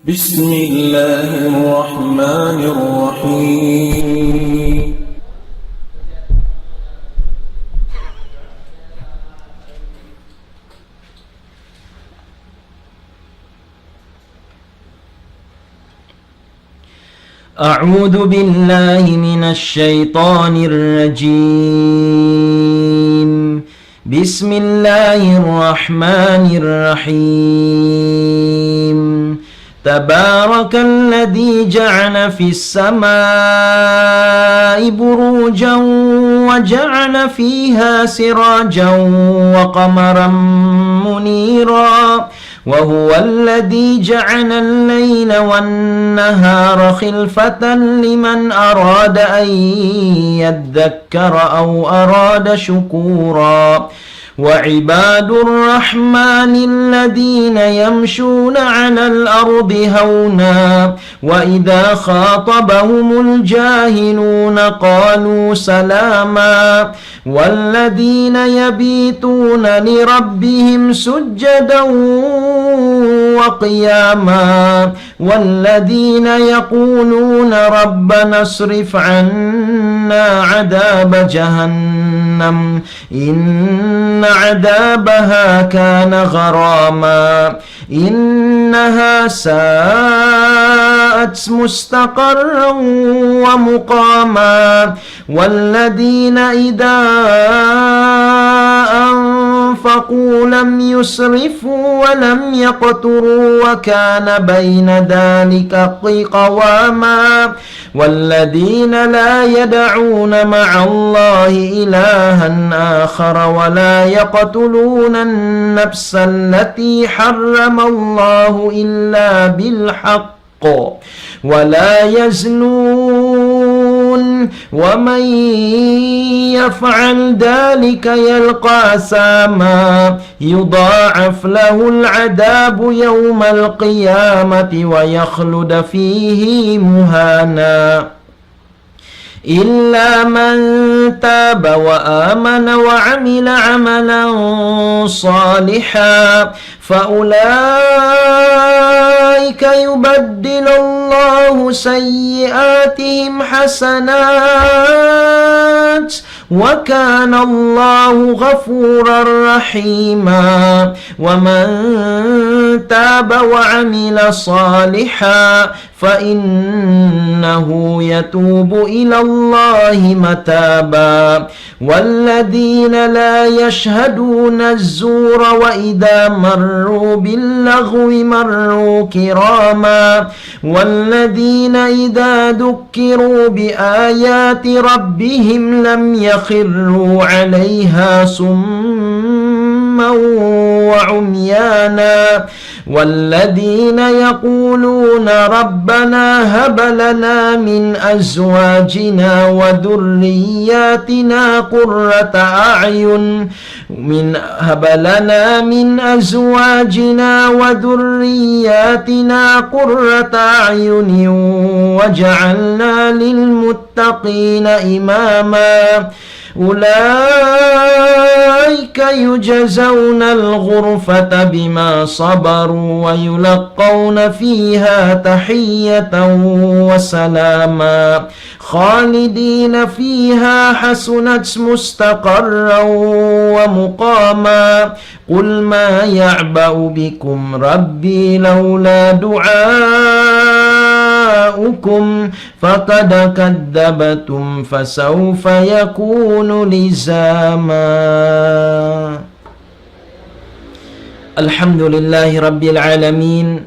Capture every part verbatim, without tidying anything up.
بسم الله الرحمن الرحيم. أعوذ بالله من الشيطان الرجيم. بسم الله الرحمن الرحيم. تبارك الذي جعل في السماء بروجا وجعل فيها سراجا وقمرا منيرا. وهو الذي جعل الليل والنهار خلفة لمن أراد أن يذكر أو أراد شكورا. وعباد الرحمن الذين يمشون على الأرض هونا وإذا خاطبهم الجاهلون قالوا سلاما. والذين يبيتون لربهم سجدا وقياما. والذين يقولون ربنا اصرف عنا عذاب جهنم إن عذابها كان غراما. إنها ساءت مستقرا ومقاما. والذين إذا أنفقوا لم يسرفوا ولم يقتروا وكان بين ذلك قواما. والذين لا يدعون مع الله إلها آخر ولا يقتلون النفس التي حرم الله إلا بالحق ولا يزنون ومن يفعل ذلك يلق أثاما يضاعف له العذاب يوم القيامة ويخلد فيه مهانا. إلا من تاب وآمن وعمل عملا صالحا فأولئك يبدل الله سيئاتهم حسنات وكان الله غفورا رحيما. ومن تاب وعمل صالحا فإنه يتوب إلى الله متابا. والذين لا يشهدون الزور وإذا مروا باللغو مروا كراما. والذين إذا ذكروا بآيات ربهم لم يخروا عليها صما وعميانا. والذين يقولون ربنا هب لنا من أزواجنا وذرياتنا قرة أعين من هب لنا من أزواجنا وذرياتنا قرة أعين واجعلنا للمتقين إماما. أولئك يجزون الغرفة بما صبروا ويلقون فيها تحية وسلاما. خالدين فيها حسنت مستقرا ومقاما. قل ما يعبأ بكم ربي لولا دعاؤكم فقد كذبتم فسوف يكون لزاما. الحمد لله رب العالمين،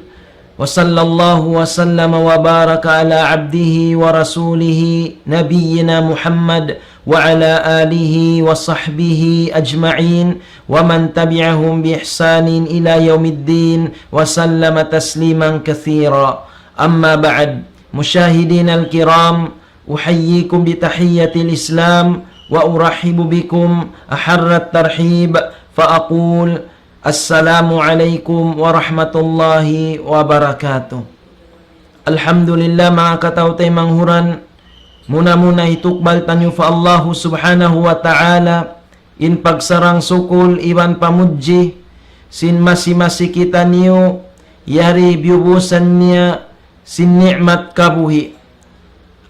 وصلى الله وسلم وبارك على عبده ورسوله نبينا محمد وعلى آله وصحبه أجمعين ومن تبعهم بإحسان إلى يوم الدين وسلم تسليما كثيرا. أما بعد، مشاهدينا الكرام، أحييكم بتحية الإسلام وأرحب بكم أحر الترحيب فأقول السلام عليكم ورحمة الله وبركاته. Alhamdulillah, manga kataw-taymanghuran, muna-muna hitukbal taniyu pa Allahu Subhanahu wa Ta'ala in pagsarang-sukul iban pamudji sin masi-masi kitaniyu Yari biyubusan niya sin ni'mat kabuhi'.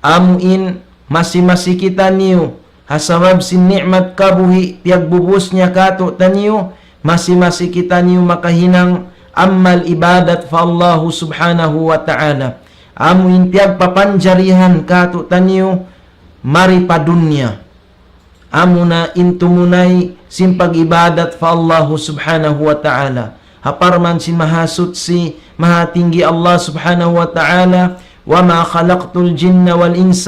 Amu in masi-masi kitaniyu, ha sabab sin ni'mat kabuhi' piyagbubus niya kātu'niyu, masi-masi kitaniyu makahinang amal ibadat pa Allahu Subhanahu wa Ta'ala. Amu in piyagpapanjarihan kātu'niyu mari pa dunya. Amu na in tumunay sin pag-ibadat pa Allahu Subhanahu wa Ta'ala. Ha parman sin Mahasuchi, Mahatinggi Allah Subhanahu wa Ta'ala, وما خلقت الجن والإنس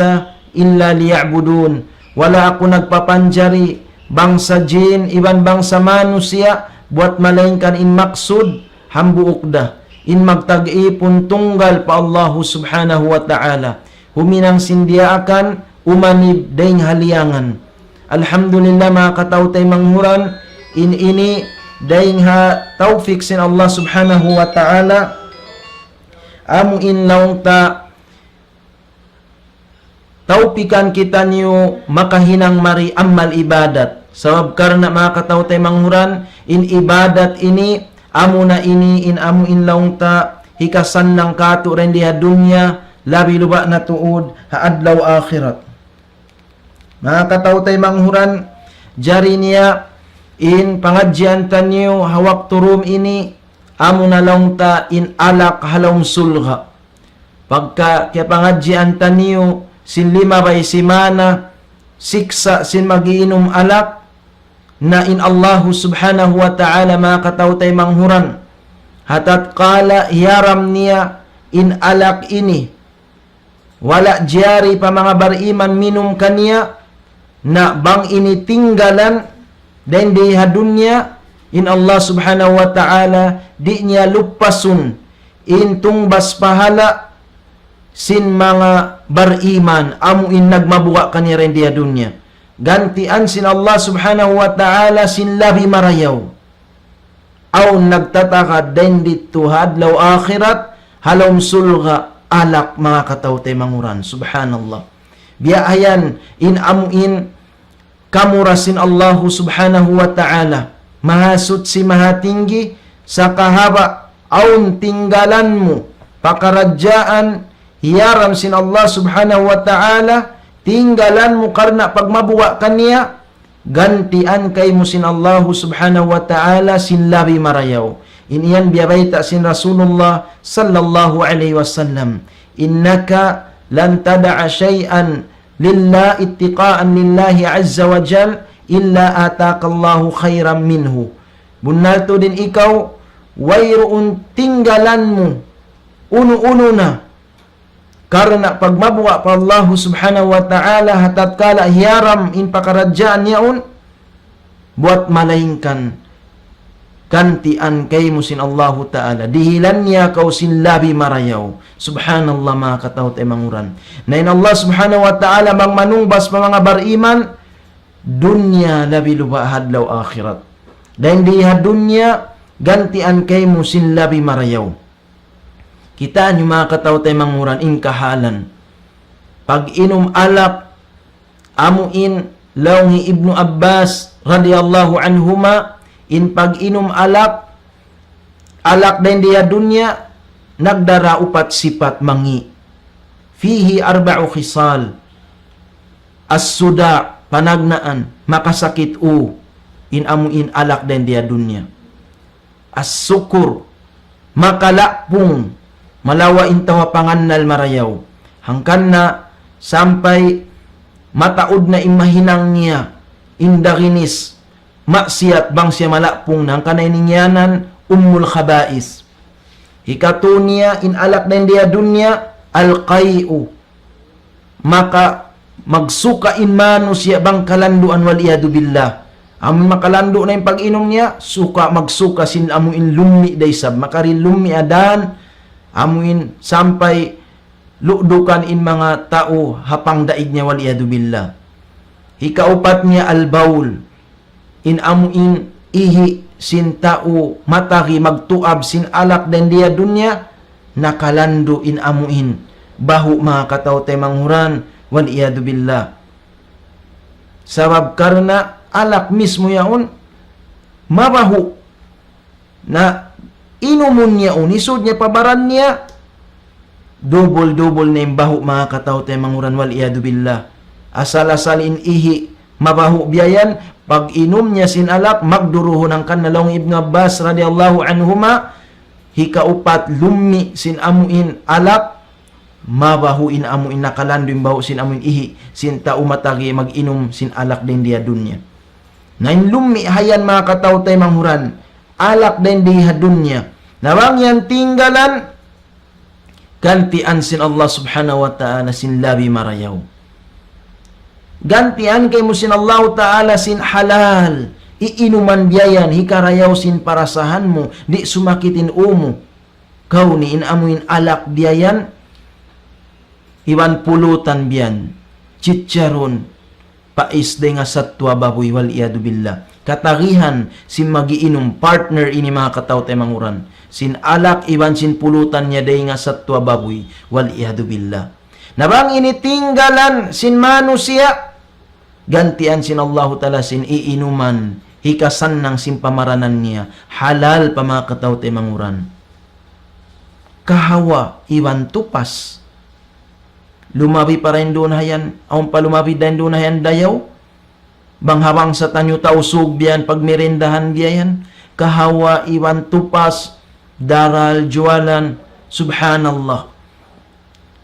إلا ليعبدون. Wala' aku nagpapanjari bangsa jin iban bangsa manusiya' buwat malaingkan in maksud hambuuk da, in magtag-ipun tunggal pa Allahu Subhanahu wa Ta'ala. Huminang sin diyaakan, umanib dayng ha liyangan. Alhamdulillah, manga kataw-taymanghuran, in ini dayng ha tawfik sin Allah Subhanahu wa Ta'ala, amu in laung ta tawpikan kitaniyu makahinang mari amal ibadat. Sabab karna' manga kataw-taymanghuran, in ibadat ini, amu na ini in amu in laung ta hikasannang kātu' dayn di ha dunya, labi luba' na tuud ha adlaw akhirat. Manga kataw-taymanghuran, jari niya in pangadjian taniyu ha waktu dum ini, amu na laung ta in alak ha lawm sulga'. Pagka kiyapangadjian taniyu sin limabay simana, siksa' sin mag-iinum alak, na in Allahu Subhanahu wa Ta'ala manga kataw-taymanghuran, ha tatkala hiyaram niya in alak ini, wala' jari pa manga bariman minum kaniya, na bang ini tinggalan dayn di ha dunya, in Allah Subhanahu wa Ta'ala di' niya lupasun in tungbas pahala' sin manga bariman, amu in nagmabuga' kaniya dayn di ha dunya. Gantian sin Allah Subhanahu wa Ta'ala sin labi marayaw. Awn nagtatagad dayn didtu ha adlaw akhirat, ha lawm sulga', alak, manga kataw-taymanghuran. Subhanallah. Biya' ha yan, in amu in kamura sin Allahu Subhanahu wa Ta'ala, Mahasuchi, Mahatinggi, sakahaba' awn tinggalan mu pakaradjaan hiyaram sin Allah Subhanahu wa Ta'ala, tinggalan mu karna' pagmabuga' kaniya, gantian kaymu sin Allahu Subhanahu wa Ta'ala sin labi marayaw. In yan biyabayta' sin Rasulullah sallallahu alayhi wasallam, إنك لن تدع شيئا لله ابتغاء لله عز وجل إلا آتاك الله خيرا منه. Bunnal tuud in ikaw, wayruun tinggalan mu unu-unu na karna' pagmabuga' pa Allahu Subhanahu wa Ta'ala, ha tatkala hiyaram in pakaradjaan yaun, buwat malaingkan gantian kaymu sin Allahu Ta'ala. Dihilan niya kaw sin labi marayaw. Subhanallah, manga kataw-taymanghuran. Na in Allah Subhanahu wa Ta'ala bang manungbas pa manga bariman, dunya labi luba' ha adlaw akhirat. Dayn di ha dunya, gantian kaymu sin labi marayaw. Kitaa niyu, manga kataw-taymanghuran, in kahalan pag-inum alak, amu in laung hi Ibnu Abbas radiyallahu anhuma, in pag-inum alak, alak dayn di ha dunya, nagdara upat sipat mangi'. فيه أربع خصال. الصداع, panagnaan, makasakit ū, in amu in alak dayn di ha dunya. السكر, makalapung, malawa' in tau ha pangannal marayaw. Hangkan na sampay mataud na in mahinang niya, in daginis, maksiyat bang siya malapung na, hangkan na ini ngiyanan أم الخبائث. Hikatū niya in alak dayn di ha dunya, القيء, maka magsuka in manusiya' bang kalanduan, والعياذ بالله. Amun makalandu' na in pag-inum niya, suka, magsuka sin amu in lummi' da isab, makarin lummi' adan, amu in sampay lu'dukan in manga tau ha pangdaig niya, والعياذ بالله. Hikaupat niya, البول, in amu in ihi' sin tau matagi magtuab sin alak dayn di ha dunya, nakalandu' in amu in bahu', manga kataw-taymanghuran, والعياذ بالله. Sabab karna' alak mismu yaun mabahu'. Na inumun niya unu, isud niya pa baran niya, dubul-dubul na in bahu', manga kataw-taymanghuran, wal iyadu billah. Asal-asal in ihi', mabahu' biya' yan, pag-inum niya sin alak, magduruhun hangkan na, laung Ibnu Abbas radiyallahu anhuma, hikaupat lummi' sin amu in alak, mabahu' in amu in nakalandu' in bahu' sin amu in ihi', sin tau matagi mag-inum sin alak dayn di ha dunya. Na in lummi' ha yan, manga kataw-taymanghuran, alak dayn di ha dunya. Na bang yan tinggalan, gantian sin Allah Subhanahu wa Ta'ala sin labi marayaw. Gantian kaymu sin Allahu Ta'ala sin halal. Iinuman biya' yan, hikarayaw sin parasahan mu, di' sumakit in ū mu. Kaw ni in amu in alak biya' yan, iban pulutan biya' yan, chicharun, pais dayn ha sattuwa babuy, wal iyadu billah. Katagihan sin mag-iinum partner ini, manga kataw-taymanghuran, sin alak iban sin pulutan niya dayn ha sattuwa babuy, wal iyadu billah. Na bang ini tinggalan sin manusiya', gantian sin Allahu Ta'ala sin iinuman, hikasannang sin pamaranan niya, halal pa, manga kataw-taymanghuran. Kahawa iban tupas. Lumabi pa dayn duun ha yan, awn pa lumabi dayn duun ha yan dayaw. Bang ha bangsa taniyu Tausug biya' yan, pagmerindahan biya' yan. Kahawa iban tupas, daral, juwalan. Subhanallah.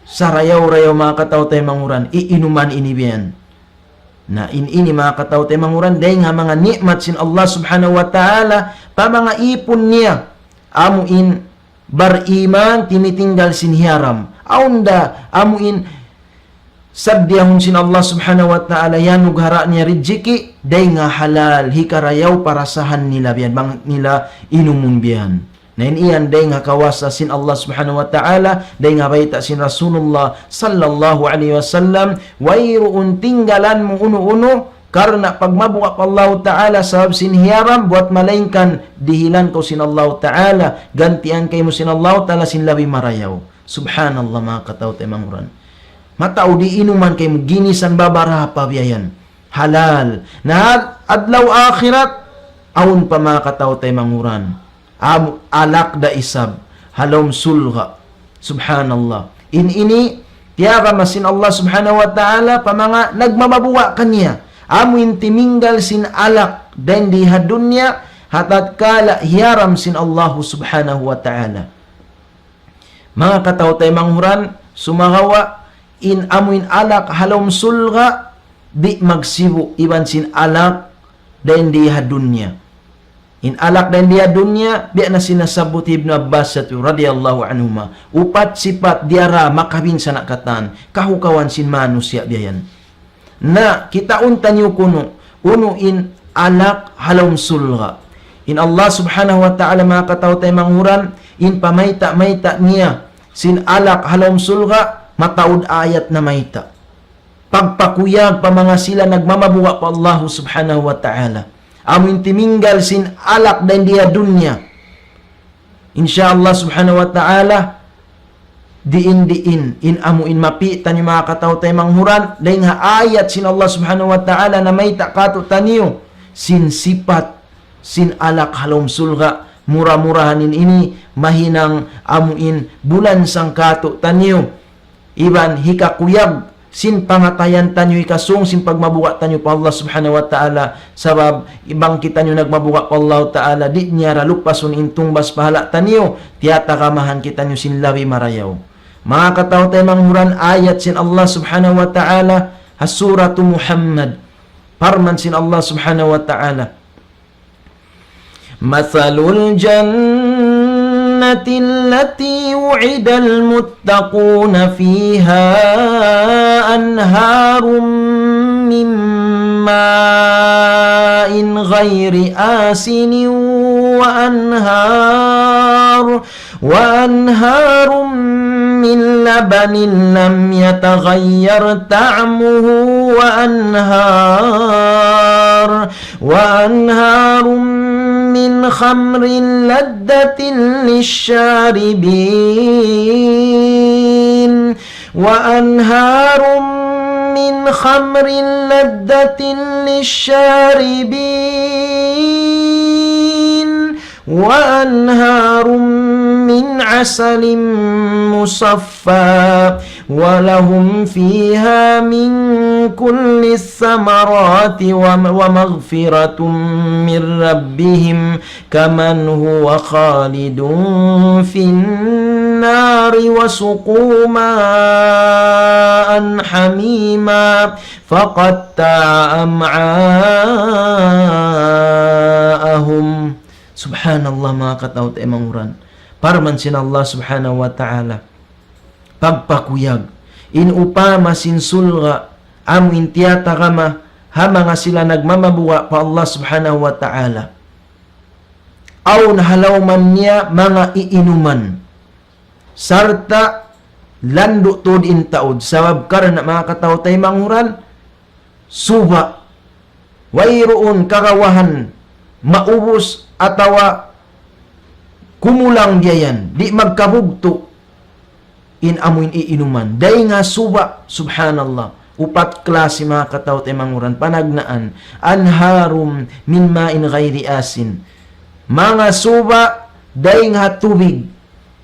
Sarayaw-rayaw, manga kataw-taymanghuran, iinuman ini biya' yan. Na in ini, manga kataw-taymanghuran, dayn ha manga ni'mat sin Allah Subhanahu wa Ta'ala pa manga īpun niya, amu in bariman, timitinggal sin hiyaram. Awn da amu in saddiyahun sin Allah Subhanahu wa Ta'ala, iyanugara' niya rijiki', dayn ha halal, hikarayaw parasahan nila biya' yan, bang nila inumun biya' yan. Na in yan dayn ha kawasa sin Allah Subhanahu wa Ta'ala, dayn ha bayta' sin Rasulullah sallallahu alayhi wasallam, wayruun tinggalan mu unu-unu, karna' pagmabuga' pa Allahu Ta'ala sabab sin hiyaram, buwat malaingkan dihilan kaw sin Allahu Ta'ala, gantian kaymu sin Allahu Ta'ala sin labi marayaw. Subhanallah, manga kataw-taymanghuran. Mataud iinuman kaymu, ginisan babarapa biya' yan. Halal. Na adlaw akhirat, awn pa, manga kataw-taymanghuran, amu alak da isab ha lawm surga'. Subhanallah. In ini, tiyagama sin Allah Subhanahu wa Ta'ala pa manga nagmamabuga' kaniya. Amu in timinggal sin alak dayn di ha dunya, ha tatkala hiyaram sin Allah Subhanahu wa Ta'ala. Manga kataw-taymanghuran, sumagawa' in amu in alak ha lawm surga', di' magsibu' iban sin alak dayn di ha dunya. In alak dayn di ha dunya, biya' na sin nasabbut hi Ibnu Abbas yadtu radiyallahu anhuma. Upat sipat diyara makabin sana katan, kahukawan sin manusiya' biya' yan. Na, kitaun taniyu kunu', unu in alak ha lawm surga'. In Allah Subhanahu wa Ta'ala, manga kataw-taymanghuran, in pamayta'-mayta' niya sin alak ha lawm surga', mataud ayat namayta'. Pagpakuyag pa manga sila nagmamabuga' pa Allahu Subhanahu wa Ta'ala. Amu in timinggal sin alak dayn di ha dunya. Insya Allah Subhanahu wa Ta'ala, diin-diin, in amu in mapi' taniyu manga kataw-taymanghuran, dayn ha ayat sin Allah Subhanahu wa Ta'ala namayta' kātu'niyu, sin sipat, sin alak ha lawm surga', mura-murahan in ini, mahinang amu in bulansang kātu'niyu. Iban hikakuyag sin pangatayan taniyu, hikasūng sin pagmabuga' taniyu pa Allah Subhanahu wa Ta'ala. Sabab, bang kitaniyu nagmabuga' pa Allah Ta'ala, di' niya da lupasun in tungbas pahala' taniyu, tiyatagamahan kitaniyu sin labi marayaw. Manga kataw-taymanghuran, ayat sin Allah Subhanahu wa Ta'ala, ha Suratu Muhammad. Parman sin Allah Subhanahu wa Ta'ala. مثل الجنة التي وعد المتقون فيها أنهار من ماء غير آسن وأنهار، وأنهار من لبن لم يتغير طعمه، وأنهار، وأنهار من خمر لذة للشاربين، وأنهار من خمر لذة للشاربين، وأنهار من عسل مصفى ولهم فيها من كل الثمرات وم-، ومغفرة من ربهم كمن هو خالد في النار وسقوا ماء حميما فقطع أمعاءهم. Subhanallah, manga kataw-taymanghuran. Parman sin Allah Subhanahu wa Ta'ala, pagpakuyag, in upama sin surga', amu in tiyatagama ha manga sila nagmamabuga' pa Allah Subhanahu wa Ta'ala. Awn ha lawman niya manga iinuman. Sarta' landu' tuud in taud. Sabab karna' manga kataw-taymanghuran, suba', wayruun kagawahan maubus atawa kumulang biya' yan, di' magkabugtu' in amu in iinuman. Dayn ha suba', subhanallah. Upat klasi manga kataw-taymanghuran, panagnaan. أنهار من ماء غير آسن. Manga suba', dayn ha tubig,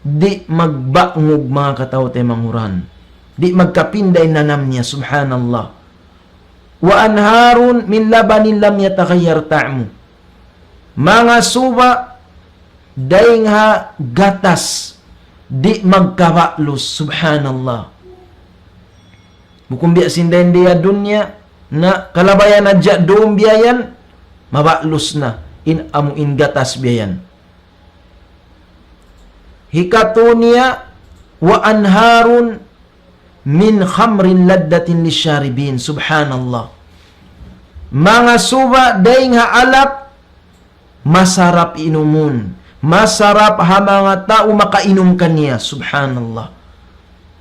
di' magbangug manga kataw-taymanghuran. Di' magkapinda in nanam niya, subhanallah. وأنهار من لبن لم يتغير طعمه. Manga suba', dayn ha gatas, di' magkaba'lus, subhanallah. Bukun biya' sin dayn di ha dunya, na kalabayan hadja dum biya' yan, maba'lus na, in amu in gatas biya' yan. Hikatu niya, وأنهار من خمر لذة للشاربين. Subhanallah. Manga suba' dayn ha alak, masarap inumun. Masarap ha manga tau makainum kaniya. Subhanallah.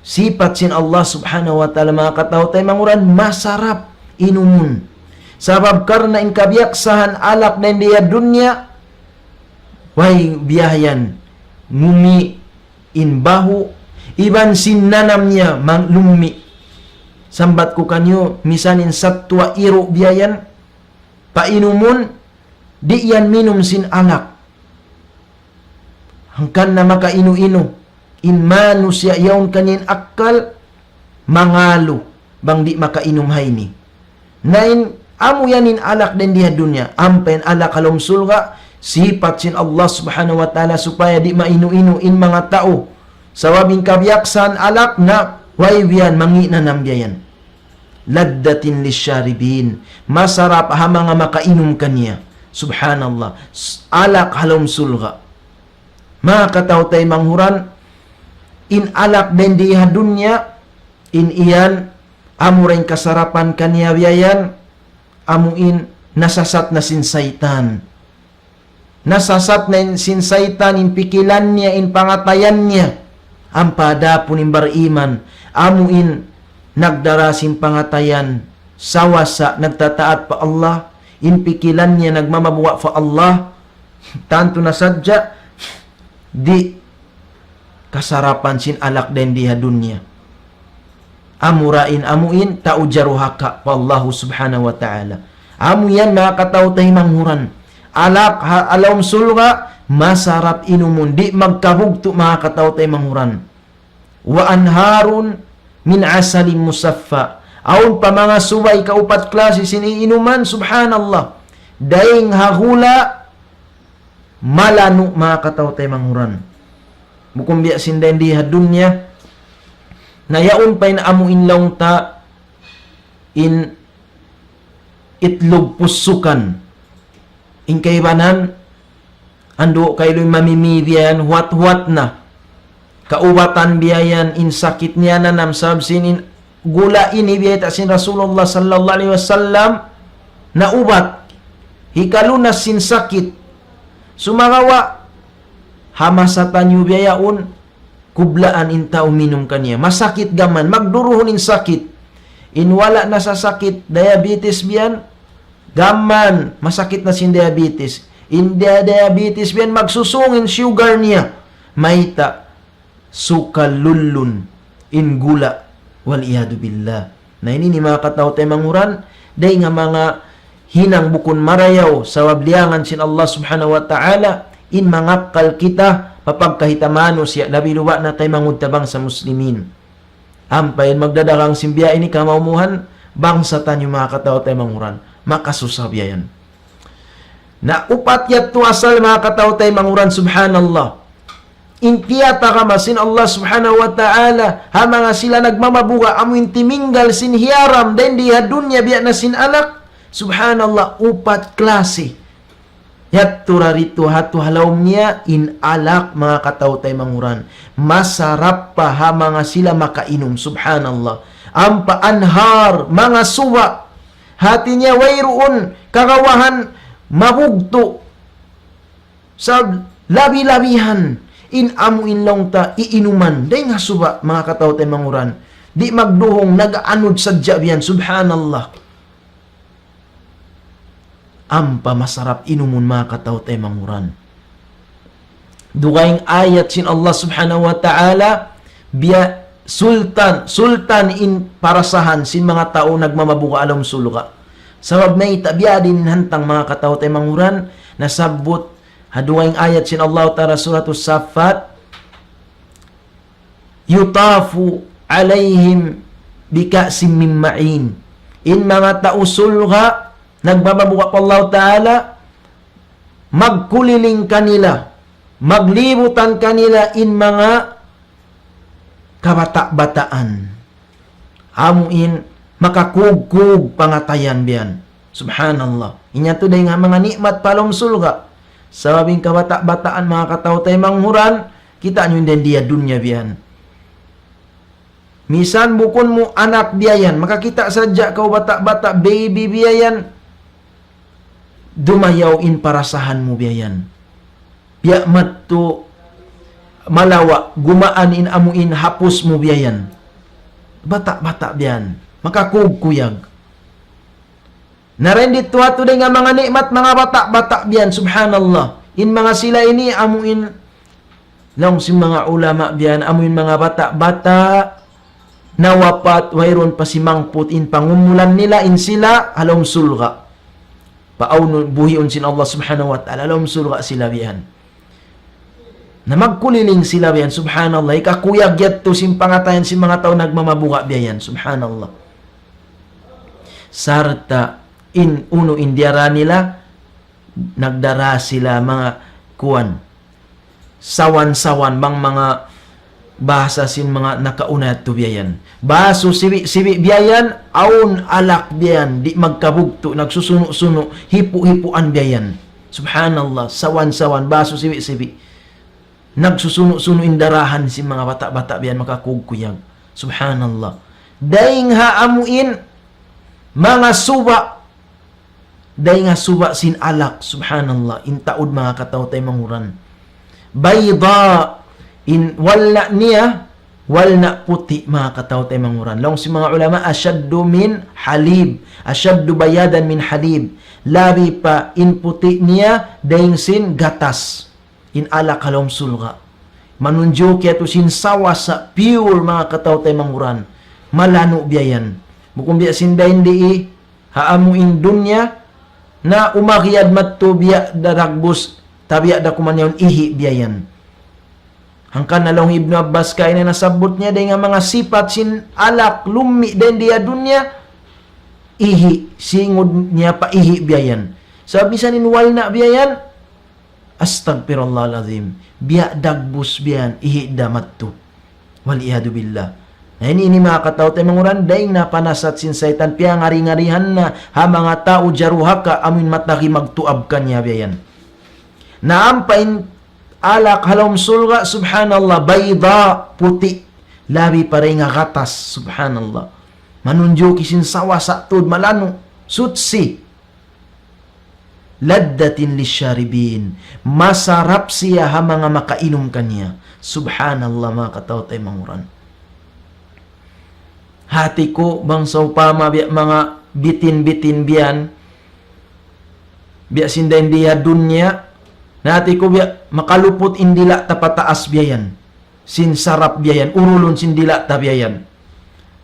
Sipat sin Allah Subhanahu wa Ta'ala, manga kataw-taymanghuran, masarap inumun. Sabab karna' in kabiyaksahan alak dayn di ha dunya, way biya' yan, ngumi' in bahu', iban sin nanam niya mang lummi'. Sambat ku kaniyu, misan in sattuwa iru' biya' yan, painumun, di' yan minum sin alak. Hangkan na makainu-inu, in manusiya' yaun kaniya in akkal, mangalu, bang di' makainum ha ini. Na in amu yan in alak dayn di ha dunya, ampa in alak ha lawm surga', sipat sin Allah Subhanahu wa Ta'ala supaya di' mainu-inu in manga tau. Sabab in kabiyaksahan alak na way biya' yan, mangi' nanam biya' yan. لذة للشاربين. Masarap ha manga makainum kaniya. Subhanallah. S-, alak ha lawm surga'. Manga kataw-taymanghuran, in alak dayn di ha dunya, in iyan, amu ra in kasarapan kaniya biya' yan, amu in nasasat na sin saytan. Nasasat na in sin saytan in pikilan niya, in pangatayan niya. Ampa adapun in bariman, amu in nagdara sin pangatayan, sawasa nagtataat pa Allah, in pikilan niya nagmamabuga' pa Allah, tantu na sadja, di' kasarapan sin alak dayn di ha dunya. Amura in amuin tau jaruhaka pa Allahu Subhanahu wa Ta'ala. Amu yan, manga kataw-taymanghuran. Alak ha, ha lawm surga', masarap inumun, di' magkabugtu', manga kataw-taymanghuran. وأنهار من عسل مصفى. Awn pa manga subay kaupat klasi sin iinuman, subhanallah. Dayn ha gula' malanu', manga kataw-taymanghuran. Bukun biya' sin dayn di ha dunya. Na yaun pa in amu in laung ta in itlug pusukan. In kaibanan, andu' kailu in mamimi biya' yan, huwat-huwat na. Kaubatan biya' yan in sakit niya nanam sabab sin in gula' ini biyayta' sin Rasulullah sallallahu alayhi wasallam na ubat. Hikalunas sin sakit. Sumagawa', ha masa taniyu biya' yaun, kublaan in tau minum kaniya. Masakit gam mayan, magduruhun in sakit. In wala' nasasakit, diabetes biya' yan, gam mayan, masakit na sin diabetes. In dia-, diabetes biya' yan, magsusung in sugar niya. Mayta', sukal lullun, in gula', والعياذ بالله. Na ini, ini manga kataw-taymanghuran, dayn ha manga hinang bukun marayaw, sabab liyangan sin Allah Subhanahu wa Ta'ala, In mangakkal kita, papagkahita manusiya', labi luba' na taymanghud ta bangsa Muslimin. Ampa in magdadagang sin biya' ini kamaumuhan, bangsa taniyu manga kataw-taymanghuran. Makasusa biya' yan. Na upat yadtu asal manga kataw-taymanghuran, subhanallah. In tiyatagama sin Allah subhanahu wa ta'ala, ha manga sila nagmamabuga' amu in timinggal sin hiyaram, dayn di ha dunya biya' na sin alak, subhanallah, upat klase. Yadtu ra ditu ha tu ha lawm niya in alak manga kataw-taymanghuran. Masarap pa ha manga sila makainum. Subhanallah. Ampa anhar, manga suba'. Hati niya wayruun kagawahan mabugtu'. Sa' labi-labihan in amu in laung ta iinuman. Dayn ha suba' manga kataw-taymanghuran. Di' magduhung nag-anud sadja biyan. Subhanallah. Ampa masarap inumun manga kataw-taymanghuran. Dugaing ayat sin Allah subhanahu wa ta'ala, biya' sultan, sultan in parasahan sin manga tau nagmamabuga' ha lawm surga'. Sabab mayta' biya' diin in hantang manga kataw-taymanghuran, nasabbut ha dugaing ayat sin Allah ta'ala Suratus Saffat, يطاف عليهم بكأس من معين. In manga tau surga', nagmamabuga' pa Allah Ta'ala, magkuliling kanila, maglibutan kanila in manga kabata'-bataan. Amu in makakugkug pangatayan biyan. Subhanallah. Inya tu dayn ha manga ni'mat pa lawm surga'. Sabab in kabata'-bataan manga kataw-taymanghuran, kita' niyu in dayn di ha dunya biyan. Misan bukun mu anak biya' yan, makakita' sadja kaw bata'-bata', baby biya' yan, dumayaw in parasahan mu biya' yan. Biya' madtu malawa', gumaan in amu in hapus mu biya' yan. Bata'-bata' biya' yan, makakugkuyag. Na dayn ditu ha tu dayn ha manga ni'mat, manga bata'-bata' biya' yan, subhanallah. In manga sila ini amu in, laung sin manga ulama biya' yan, amu in manga bata'-bata' nawapat, wayruun pa simangput in pangumulan nila, in sila ha lawm surga'. Paawnun, buhiun sin Allah subhanahu wa ta'ala, ha lawm surga' sila biya' yan. Na magkuliling sila biya' yan, subhanallah. Hikakuyag yadtu sin pangatayan sin manga tau nagmamabuga' biya' yan, subhanallah. Sarta' in unu in diyara nila, nagdara sila manga kuwan, sawan-sawan, bang manga bahasa sin manga nakauna yadtu biya' yan. Basu sibi'-sibi' biya' yan, awn alak biya' yan, di' magkabugtu', nagsusunu'-sunu', hipu'-hipuan biya' yan. Subhanallah, sawan-sawan, basu sibi'-sibi'. Nagsusunu'-sunu' in darahan sin manga bata'-bata' biya' yan, makakugkuyag. Subhanallah. Dayn ha amu in manga suba', dayn ha suba' sin alak, subhanallah, in taud manga kataw-taymanghuran. Bayda, in walna' niya, walna' puti' manga kataw-taymanghuran. Laung sin manga ulama, ashaddu min halib, ashaddu bayadan min halib. Labi pa in puti' niya dayn sin gatas. In alak ha lawm surga'. Manunjuki yadtu sin sawasa, pure manga kataw-taymanghuran. Malanu' biya' yan. Bukun biya' sin dayn di, ha amu in dunya, na umagiyad madtu biya' da dagbus, ta biya' da kuman yaun ihi' biya' yan. Hangkan na laung Ibnu Abbas kaina nasabbut niya dayn ha manga sipat sin alak lummi' dayn di ha dunya, ihi', singud niya pa ihi' biya' yan. Sabab misan in walna' biya' yan, Astaghfirullahal azim. Biya' dagbus biya' yan, ihi' da madtu. Wal iyadhu billah. Na ini, ini manga kataw-taymanghuran, dayn na panasat sin saytan, piyangari-ngarihan na ha manga tau jaruhaka, amu in matagi magtuab kaniya biya' yan. Na ampa in alak ha lawm surga', subhanallah, bayda, puti'. Labi pa dayn ha gatas, subhanallah. Manunjuki sin sawasa tuud, malanu', suchi. Laddatin lisharibin. Masarap siya ha manga makainum kaniya. Subhanallah, manga kataw-taymanghuran. Hati ku, bang sawpama biya' manga bitin-bitin biya' yan, biya' sin dayn di ha dunya, na hati ku biya' makaluput in dila' ta pataas biya' yan. Sin sarap biya' yan, urulun sin dila' ta biya' yan.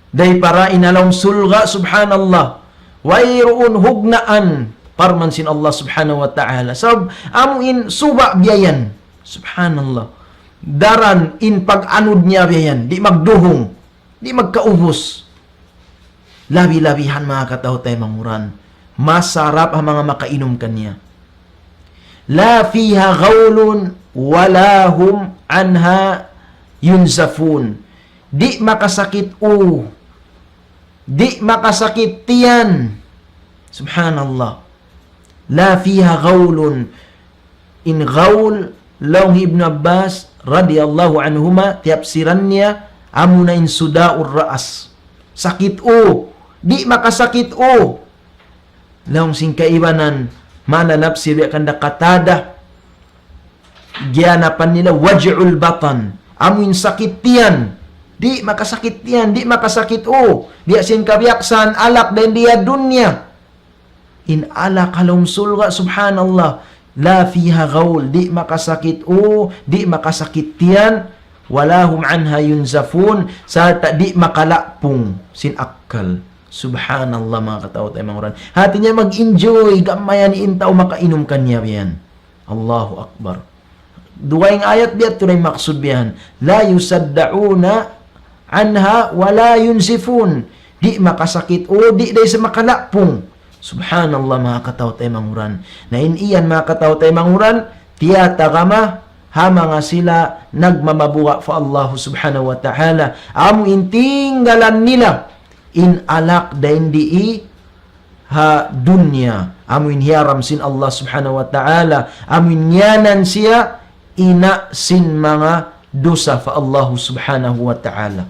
Dayn para in ha lawm surga', subhanallah. Wayruun hugnaan, Parman sin Allah Subhanahu wa Ta'ala. Sabab amu in suba' biya' yan. Subhanallah. Daran in pag-anud niya biya' yan. Di' magduhung. Di' magkaubus. Labi-labihan manga kataw-taymanghuran. Masarap ha manga makainum kaniya. لا فيها غول ولا هم عنها ينزفون. Di' makasakit u. Di' makasakit tiyan. Subhanallah. لا فيها غول. In ghawl, laung Ibnu Abbas radiyallahu anhuma, tiyapsiran niya, amuna in suda'ur ra'as. Sakit u. Di' makasakit u. Laung sin kaibanan, manga nafsir biya' kanda Qatada, giyanapan nila وجع البطن. Amu in sakit tiyan. Di' makasakit tiyan, di' makasakit u. Biya' sin kabiyaksahan alak dayn di ha dunya. In alak ha lawm surga', subhanallah. لا فيها غول, di' makasakit u, di' makasakit tiyan. ولا هم عنها ينزفون, sarta' di' makalapung sin akkal. Subhanallah, manga kataw-taymanghuran. Hati niya mag-enjoy, gamayan in tau makainum kaniya biya' yan. Allahu Akbar. Dugaing ayat biya' tuud in maksud biya' yan. لا يصدعون عنها ولا ينزفون. Di' makasakit u, di' da isab makalapung. Subhanallah, manga kataw-taymanghuran. Na in yan, manga kataw-taymanghuran, tiyatagama ha manga sila nagmamabuga' pa Allah Subhanahu wa Ta'ala. Amu in tinggalan nila in alak dayn di ha dunya, amu in hiyaram sin Allah Subhanahu wa Ta'ala, amu in ngiyanan siya ina' sin manga dusa pa Allah Subhanahu wa Ta'ala.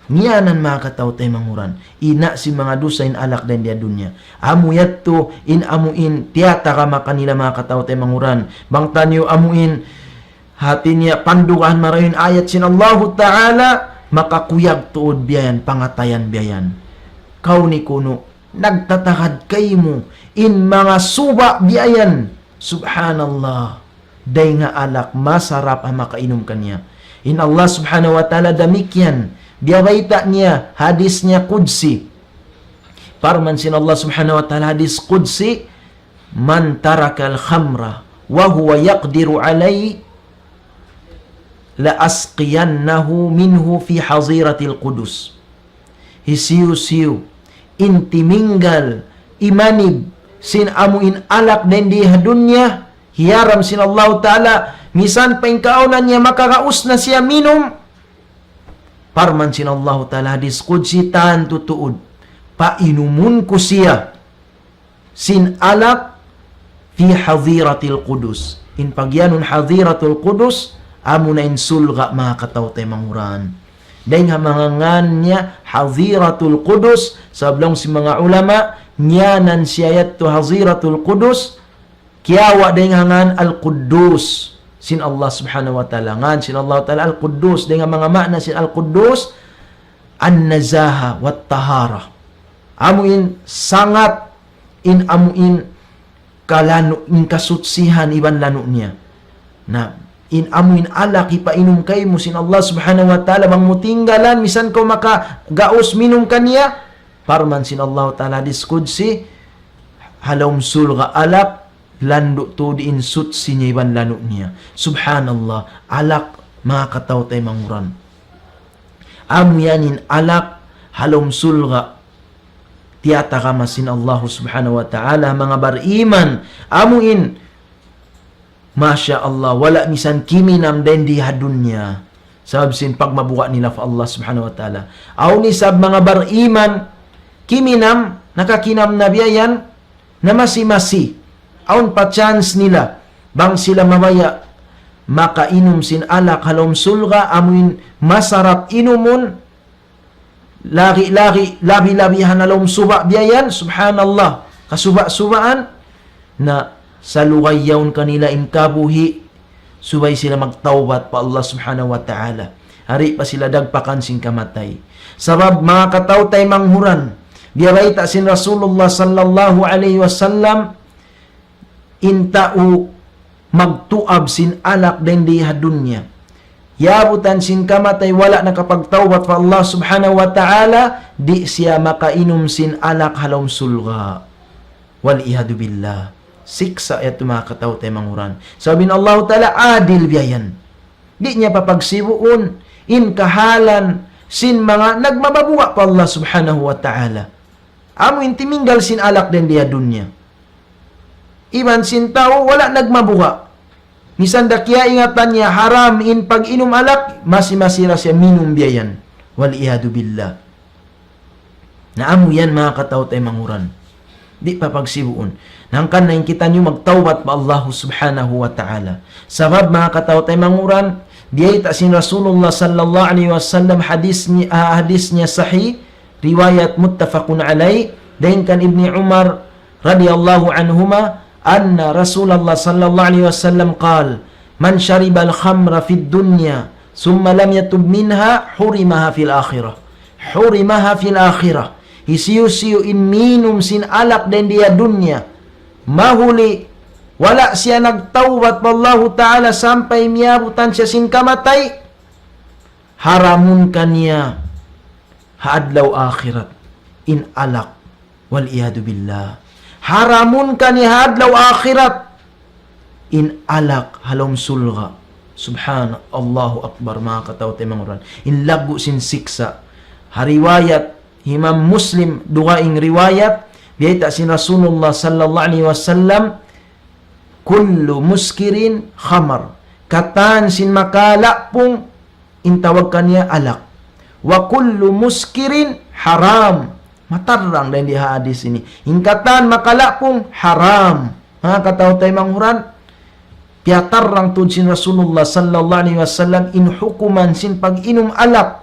Ngiyanan, manga kataw-taymanghuran, ina' sin manga dusa in alak dayn di ha dunya. Amu yadtu in amu in tiyatagama kanila, manga kataw-taymanghuran. Bang taniyu amu in hati niya pandugahan marayaw in ayat sin Allahu Ta'ala, makakuyag tuud biya' yan, pangatayan biya' yan. Kaw ni kunu', nagtatagad kaymu in manga suba' biya' yan. Subhanallah. Dayn ha alak masarap ha makainum kaniya. In Allah Subhanahu wa Ta'ala damikkiyan. Biyabayta' niya, hadis niya qudsi. Parman sin Allah Subhanahu wa Ta'ala, hadis qudsi, من ترك الخمر وهو يقدر عليه لأسقينه منه في حظيرة القدس. Hisiyu-siyu in timinggal imanib sin amu in alak dayn di ha dunya, hiyaram sin Allahu Ta'ala, misan pa in kaawnan niya makagaus na siya minum. Parman sin Allahu Ta'ala, hadis qudsi, tantu tuud, painumun ku siya sin alak في حظيرة القدس. In pagiyanun Hadiratul Qudus, amuna in surga', manga kataw-taymanghuran. Dayn ha manga ngan niya Hadiratul Qudus, sabab laung sin manga ulama, ngiyanan siya yadtu Hadiratul Qudus, kiyawa' dayn ha ngan Al-Quddus sin Allah Subhanahu wa Ta'ala. Ngan sin Allah Ta'ala Al-Quddus, dayn ha manga maana sin Al-Quddus, النزاهة والطهارة. Amu in sangat, in amu in kalanu', in kasutsihan iban lanu' niya. Na, in amu in alak hipainum kaymu sin Allah Subhanahu wa Ta'ala, bang mu tinggalan, misan kaw makagaus minum kaniya, parman sin Allah Ta'ala hadis qudsi, ha lawm surga' alak, landu' tuud in sutsi niya iban lanu' niya. Subhanallah, alak, manga kataw-taymanghuran. Amu yan in alak ha lawm surga'. Tiyatagama sin Allah Subhanahu wa Ta'ala, manga bariman. Amu in, Masha Allah, wala' misan kiminam dayn di ha dunya. Sabab sin pagmabuga' nila pa Allah Subhanahu wa Ta'ala. Awn isab manga bariman, kiminam, nakakinam na biya' yan, na masi-masi. Awn pa chance nila, bang sila mabaya' makainum sin alak ha lawm surga', amu in masarap inumun, lagi'-lagi', labi-labihan ha lawm suba' biya' yan, subhanallah, kasuba'-subaan, na salugay yaun kanila in kabuhi', subay sila magtawbat pa Allah Subhanahu wa Ta'ala. Di' pa sila dagpakan sin kamatay. Sabab manga kataw-taymanghuran, biya' bayta' sin Rasulullah sallallahu alayhi wasallam, in tau magtuab sin alak dayn di ha dunya, yabutan sin kamatay wala' nakapagtawbat pa Allah Subhanahu wa Ta'ala, di' siya makainum sin alak ha lawm surga'. Wal iyadu billah. Siksa' yadtu manga kataw-taymanghuran. Sabab in Allahu Ta'ala adil biya' yan. Di' niya papagsibuun in kahalan sin manga nagmababuga' pa Allah Subhanahu wa Ta'ala. Amu in timinggal sin alak dayn di ha dunya. Iban sin tau wala' nagmabuga'. Misan da kiyaingatan niya haram in pag-inum alak, masi-masi ra siya minum biya' yan. Wal iyadu billah. Na amu yan manga kataw-taymanghuran. Di' papagsibuun. Hangkan na in kitaniyu magtawbat pa Allahu Subhanahu wa Ta'ala. Sabab manga kataw-taymanghuran, biyayta' sin Rasulullah sallallahu alayhi wasallam hadis ni-, ah, hadis niya sahih, riwayat muttafaqun alayh, dayn kan Ibni Umar radiyallahu anhuma, anna Rasulullah sallallahu alayhi wasallam qal, "Man sharibal khamra fid dunya, thumma lam yatub minha, hurimaha fil akhirah." Hurimaha fil akhirah. Hisiyu-siyu in minum sin alak dayn di ha dunya, mahuli wala' siya nagtawbat pa Allahu Ta'ala sampay miyabutan siya sin kamatay, haramun kaniya ha adlaw akhirat in alak. Wal iyadu billah. Haramun kaniya ha adlaw akhirat in alak ha lawm surga'. Subhana-, Allahu Akbar, manga kataw-taymanghuran. In laggu' sin siksa'. Ha riwayat Imam Muslim, dugaing riwayat, biyayta' sin Rasulullah sallallahu alayhi wasallam, "Kullu muskirin khamar." Katan sin makalapung in tawag kaniya alak. "Wa kullu muskirin haram." Matarrang dayn di ha hadis ini. In katan makalapung haram. Manga kataw-taymanghuran, piyatarrang tuud sin Rasulullah sallallahu alayhi wasallam in hukuman sin pag-inum alak.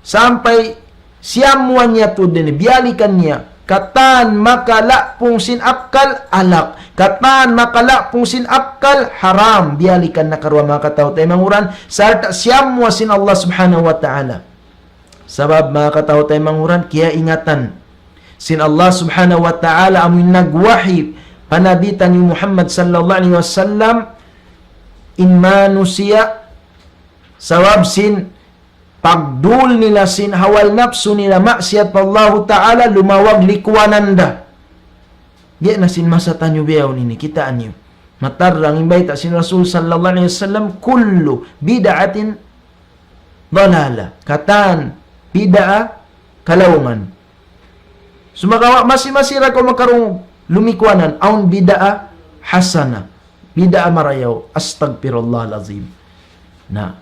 Sampay siyamuan niya tuud ini, biyalikan niya. Katan makalapung sin akkal, alak. Katan makalapung sin akkal, haram. Biyalikan na karuwa manga kataw-taymanghuran. Sarta' siyamua sin Allah Subhanahu wa Ta'ala. Sabab manga kataw-taymanghuran, kiyaingatan sin Allah Subhanahu wa Ta'ala amu in nagwahi pa Nabi taniyu Muhammad sallallahu alayhi wasallam in manusiya', sabab sin pagdul nila sin hawa napsu nila maksiyat pa Allahu Ta'ala, lumawag likuwanan da. Biya' na sin masa taniyu bihaun ini, kitaa niyu. Matarrang in bayta' sin Rasul sallallahu alayhi wasallam, "Kullu bid'atin dalala." Katan bid'ah kalaungan. Sumagawa' masi-masi ra kaw makarungug, lumikuwanan, awn bid'ah hasana. Bid'ah marayaw. Astagfirullahal azim. Na,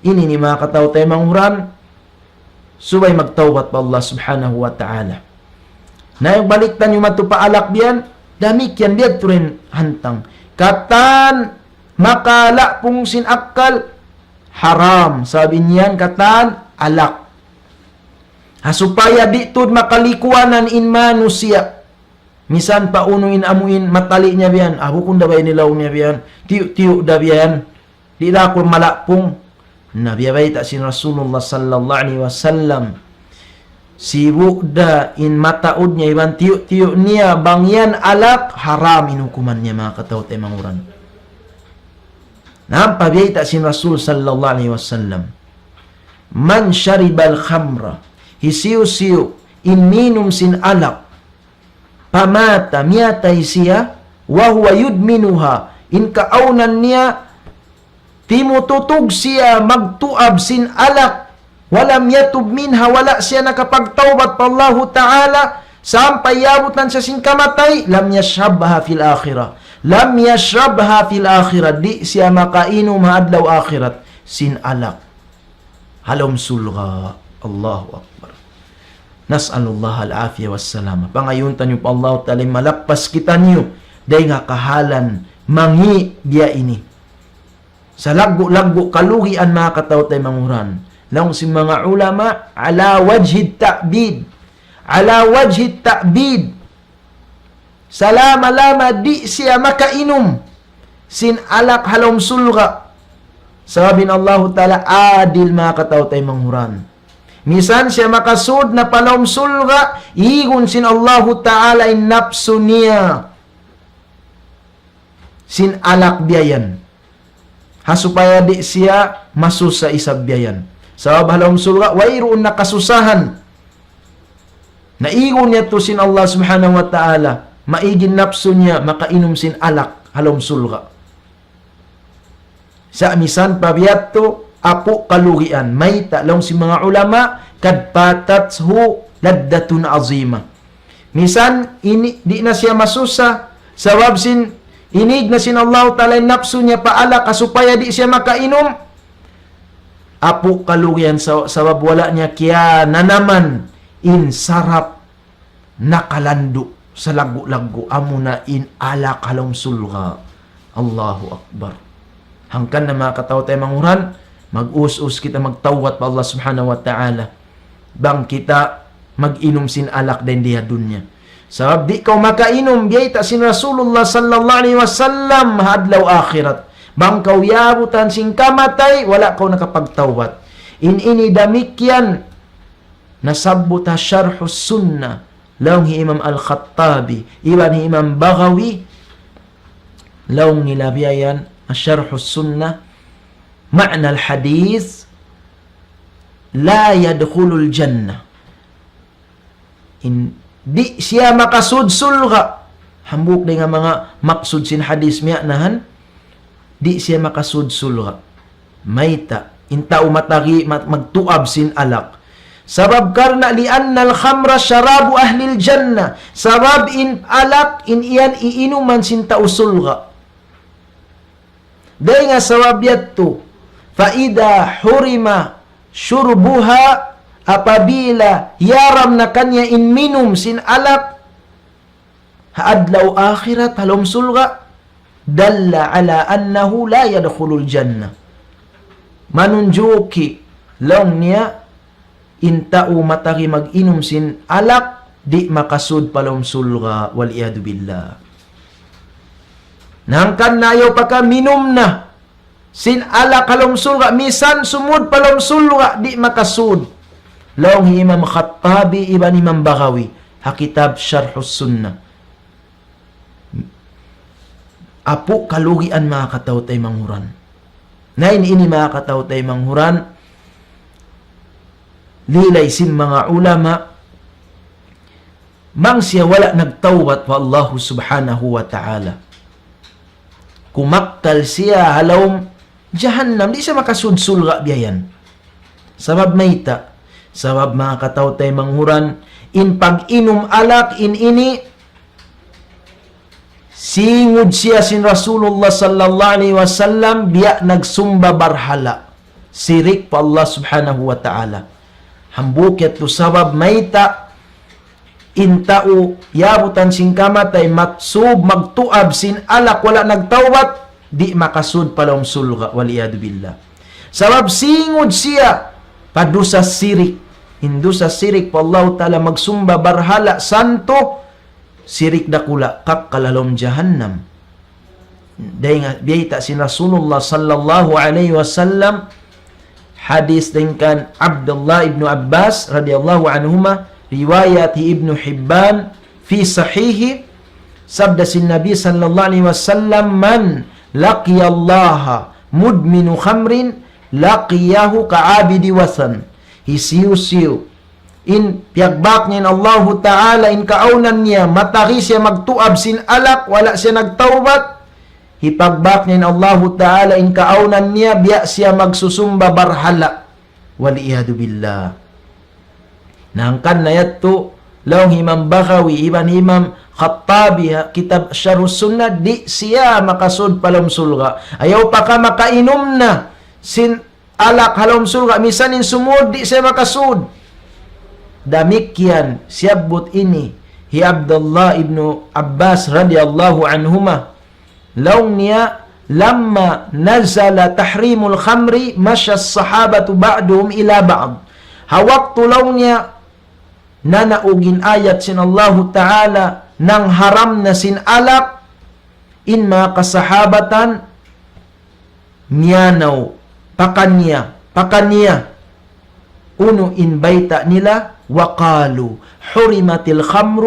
ini ini manga kataw-taymanghuran, subay magtawbat pa Allah Subhanahu wa Ta'ala. Na, balik taniyu matu pa alak biya' yan, damikkiyan biya' tuud in hantang. Katan makalapung sin akkal, haram. Sabab in yan katan alak. Ha supaya di' tuud makalikuwanan in manusiya'. Misan pa unu in amu in matali' niya biya' yan, ah, bukun da ba ini laung niya biya' yan, tiyu'-tiyu' da biya' yan, di' da aku malapung. Na, biya' bayta' sin Rasulullah sallallahu alayhi wasallam, sibu' da in mataud niya iban tiyu'-tiyu' niya, bang yan alak, haram in hukuman niya, manga kataw-taymanghuran. Na, ampa biyayta' sin Rasul sallallahu alayhi wasallam, "Man sharibal khamra," hisiyu-siyu in minum sin alak, "famata," miyatay siya, "wa huwa yudminuha," in kaawnan niya, timututug siya magtuab sin alak, "wa lam yatub minha," wala' siya nakapagtawbat pa Allahu Ta'ala, sampay yabutan siya sin kamatay, "lam yashrabha fil akhirah." "Lam yashrabha fil akhirah," di' siya makainum ha adlaw akhirat sin alak ha lawm surga'. Allahu Akbar. Nas'alullahal afiyah wassalamah. Pangayuun taniyu pa Allahu Ta'ala malappas kitaniyu dayn ha kahalan mangi' biya' ini. Salaggu'-laggu' kalugian manga kataw-taymanghuran. Laung sin manga ulama, ala wajhi ta'bid. Ala wajhi ta'bid. Salama-lama di' siya makainum sin alak ha lawm surga'. Sabab in Allahu Ta'ala adil manga kataw-taymanghuran. Misan siya makasud na pa lawm surga', igun sin Allahu Ta'ala in napsu niya sin alak biya' yan. Ha supaya di' siya masusa isab biya' yan. Sabab ha lawm surga', wayruun na kasusahan. Naigun niya tu sin Allah Subhanahu wa Ta'ala, maig in napsu niya makainum sin alak ha lawm surga'. Sa' misan pa biya' yadtu, apu' kalugian, mayta' laung sin manga ulama, قد فاتته لذة عظيمة. Misan ini, di' na siya masusa, sabab sin, inig na sin Allah Ta'ala in napsu niya pa alak, ha supaya di' siya makainum. Apu' kalugian sa-, sabab wala' niya kiyananaman in sarap nakalandu' salaggu'-laggu', amuna in alak ha lawm surga'. Allahu Akbar. Hangkan na manga kataw-taymanghuran, mag-us-us kita magtawbat pa Allah Subhanahu wa Ta'ala. Bang kita mag-inum sin alak dayn di ha dunya. Sabab di' kaw makainum, biyayta' sin Rasulullah sallallahu alayhi wasallam ha adlaw akhirat. Bang kaw yabutan sin kamatay, wala' kaw nakapagtawbat. In ini damikkiyan nasabbut ha Sharhus Sunnah, laung hi Imam Al-Khattabi, iban hi Imam Baghawi, laung nila biya' yan, ha Sharhus Sunnah, معنى الحديث: لا يدخل الجنة. In, di' siya makasud surga'. Hambuuk dayn ha manga maksud sin hadis miya'nahan, di' siya makasud surga'. Mayta', in tau matagi mag-, magtuab sin alak. Sabab karna' لأن الخمر شراب أهل الجنة. Sabab in alak, in yan iinuman sin tau surga'. Dayn ha sabab yadtu, فإذا حرم شربها, apabila hiyaram na kaniya in minum sin alak, ha adlaw akhirat, ha lawm surga', دل على أنه لا يدخل الجنة. Manunjuki, laung niya, in tau matagi mag-inum sin alak, di' makasud pa lawm surga', والعياذ بالله. Na hangkan na ayaw pa ka minum na sin alak ha lawm surga', misan sumud pa lawm surga', di' makasud. Laung hi Imam Khattabi iban Imam Baghawi, ha kitab Sharhus Sunnah. Apu' kalugian manga kataw-taymanghuran. Na in ini manga kataw-taymanghuran, lilay sin manga ulama, bang siya wala' nagtawbat pa Allahu Subhanahu wa Ta'ala, kumakkal siya ha lawm jahannam, di' siya makasud surga' biya' yan. Sabab mayta'? Sabab manga kataw-taymanghuran, in pag-inum alak in ini, singud siya sin Rasulullah sallallahu alayhi wasallam, biya' nagsumba barhala'. Sirik pa Allah Subhanahu wa Ta'ala. Hambuuk yadtu sabab mayta', in tau yabutan sin kamatay, matsub, magtuab sin alak, wala' nagtawbat, di' makasud pa lawm surga', والعياذ بالله. Sabab singud siya pa dusa sirik. In dusa sirik pa Allahu Ta'ala, magsumba barhala' santu, sirik dakula', kakkal ha lawm jahannam. Dayn ha biyayta' sin Rasulullah sallallahu alayhi wasallam, hadis dayn kan Abdullah ibn Abbas radiyallahu anhuma, riwayat hi Ibnu Hibban fi sahihi, sabda sin Nabi sallallahu alayhi wasallam, من لقي الله مدمن خمر لقيه كعابد وثن. Hisiyu-siyu in piyagbak niya in Allahu Ta'ala in kaawnan niya, matari siya magtuab sin alak, wala' siya nagtawbat, hipagbak niya in Allahu Ta'ala in kaawnan niya, biya' siya magsusumba barhala'. والعياذ بالله. Na hangkan na yadtu, laung Imam Baghawi, iban Imam Khattabi, ha kitab Sharhus Sunnah, di' siya makasud pa lawm surga'. Ayaw pa ka makainum na sin alak ha lawm surga', misan in sumud di' siya makasud. Damikkiyan siyabbut ini hi Abdullah ibnu Abbas radiyallahu anhuma. Laung niya, لما نزل تحريم الخمر مشى الصحابة بعضهم إلى بعض. Ha waktu laung niya nanaug in ayat sin Allahu Ta'ala nangharam na sin alak, in manga kasahabatan miyanaw pakaniya, pakaniya. Unu in bayta' nila, وقالوا حرمت الخمر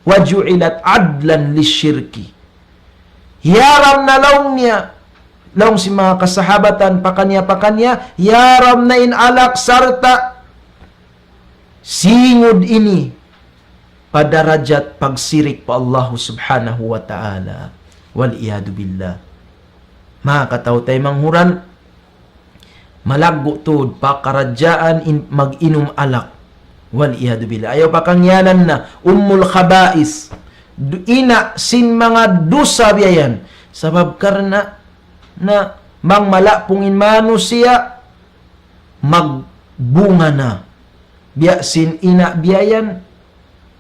وجعلت عدلا للشرك. Hiyaram na laung niya, laung sin manga kasahabatan pakaniya-pakaniya, hiyaram na in alak sarta' singud ini pa darajat pagsirik pa Allah Subhanahu wa Ta'ala. Wal iyadu billah. Manga kataw-taymanghuran, malaggu' tuud pakaradjaan in mag-inum alak. Wal iyadu billah. Ayaw pa kangyanan na, ummul khaba'is. Du-, ina' sin manga dusa biya' yan. Sabab karna' na bang malapung in manusiya', magbunga na. Biya' sin ina' biya' yan,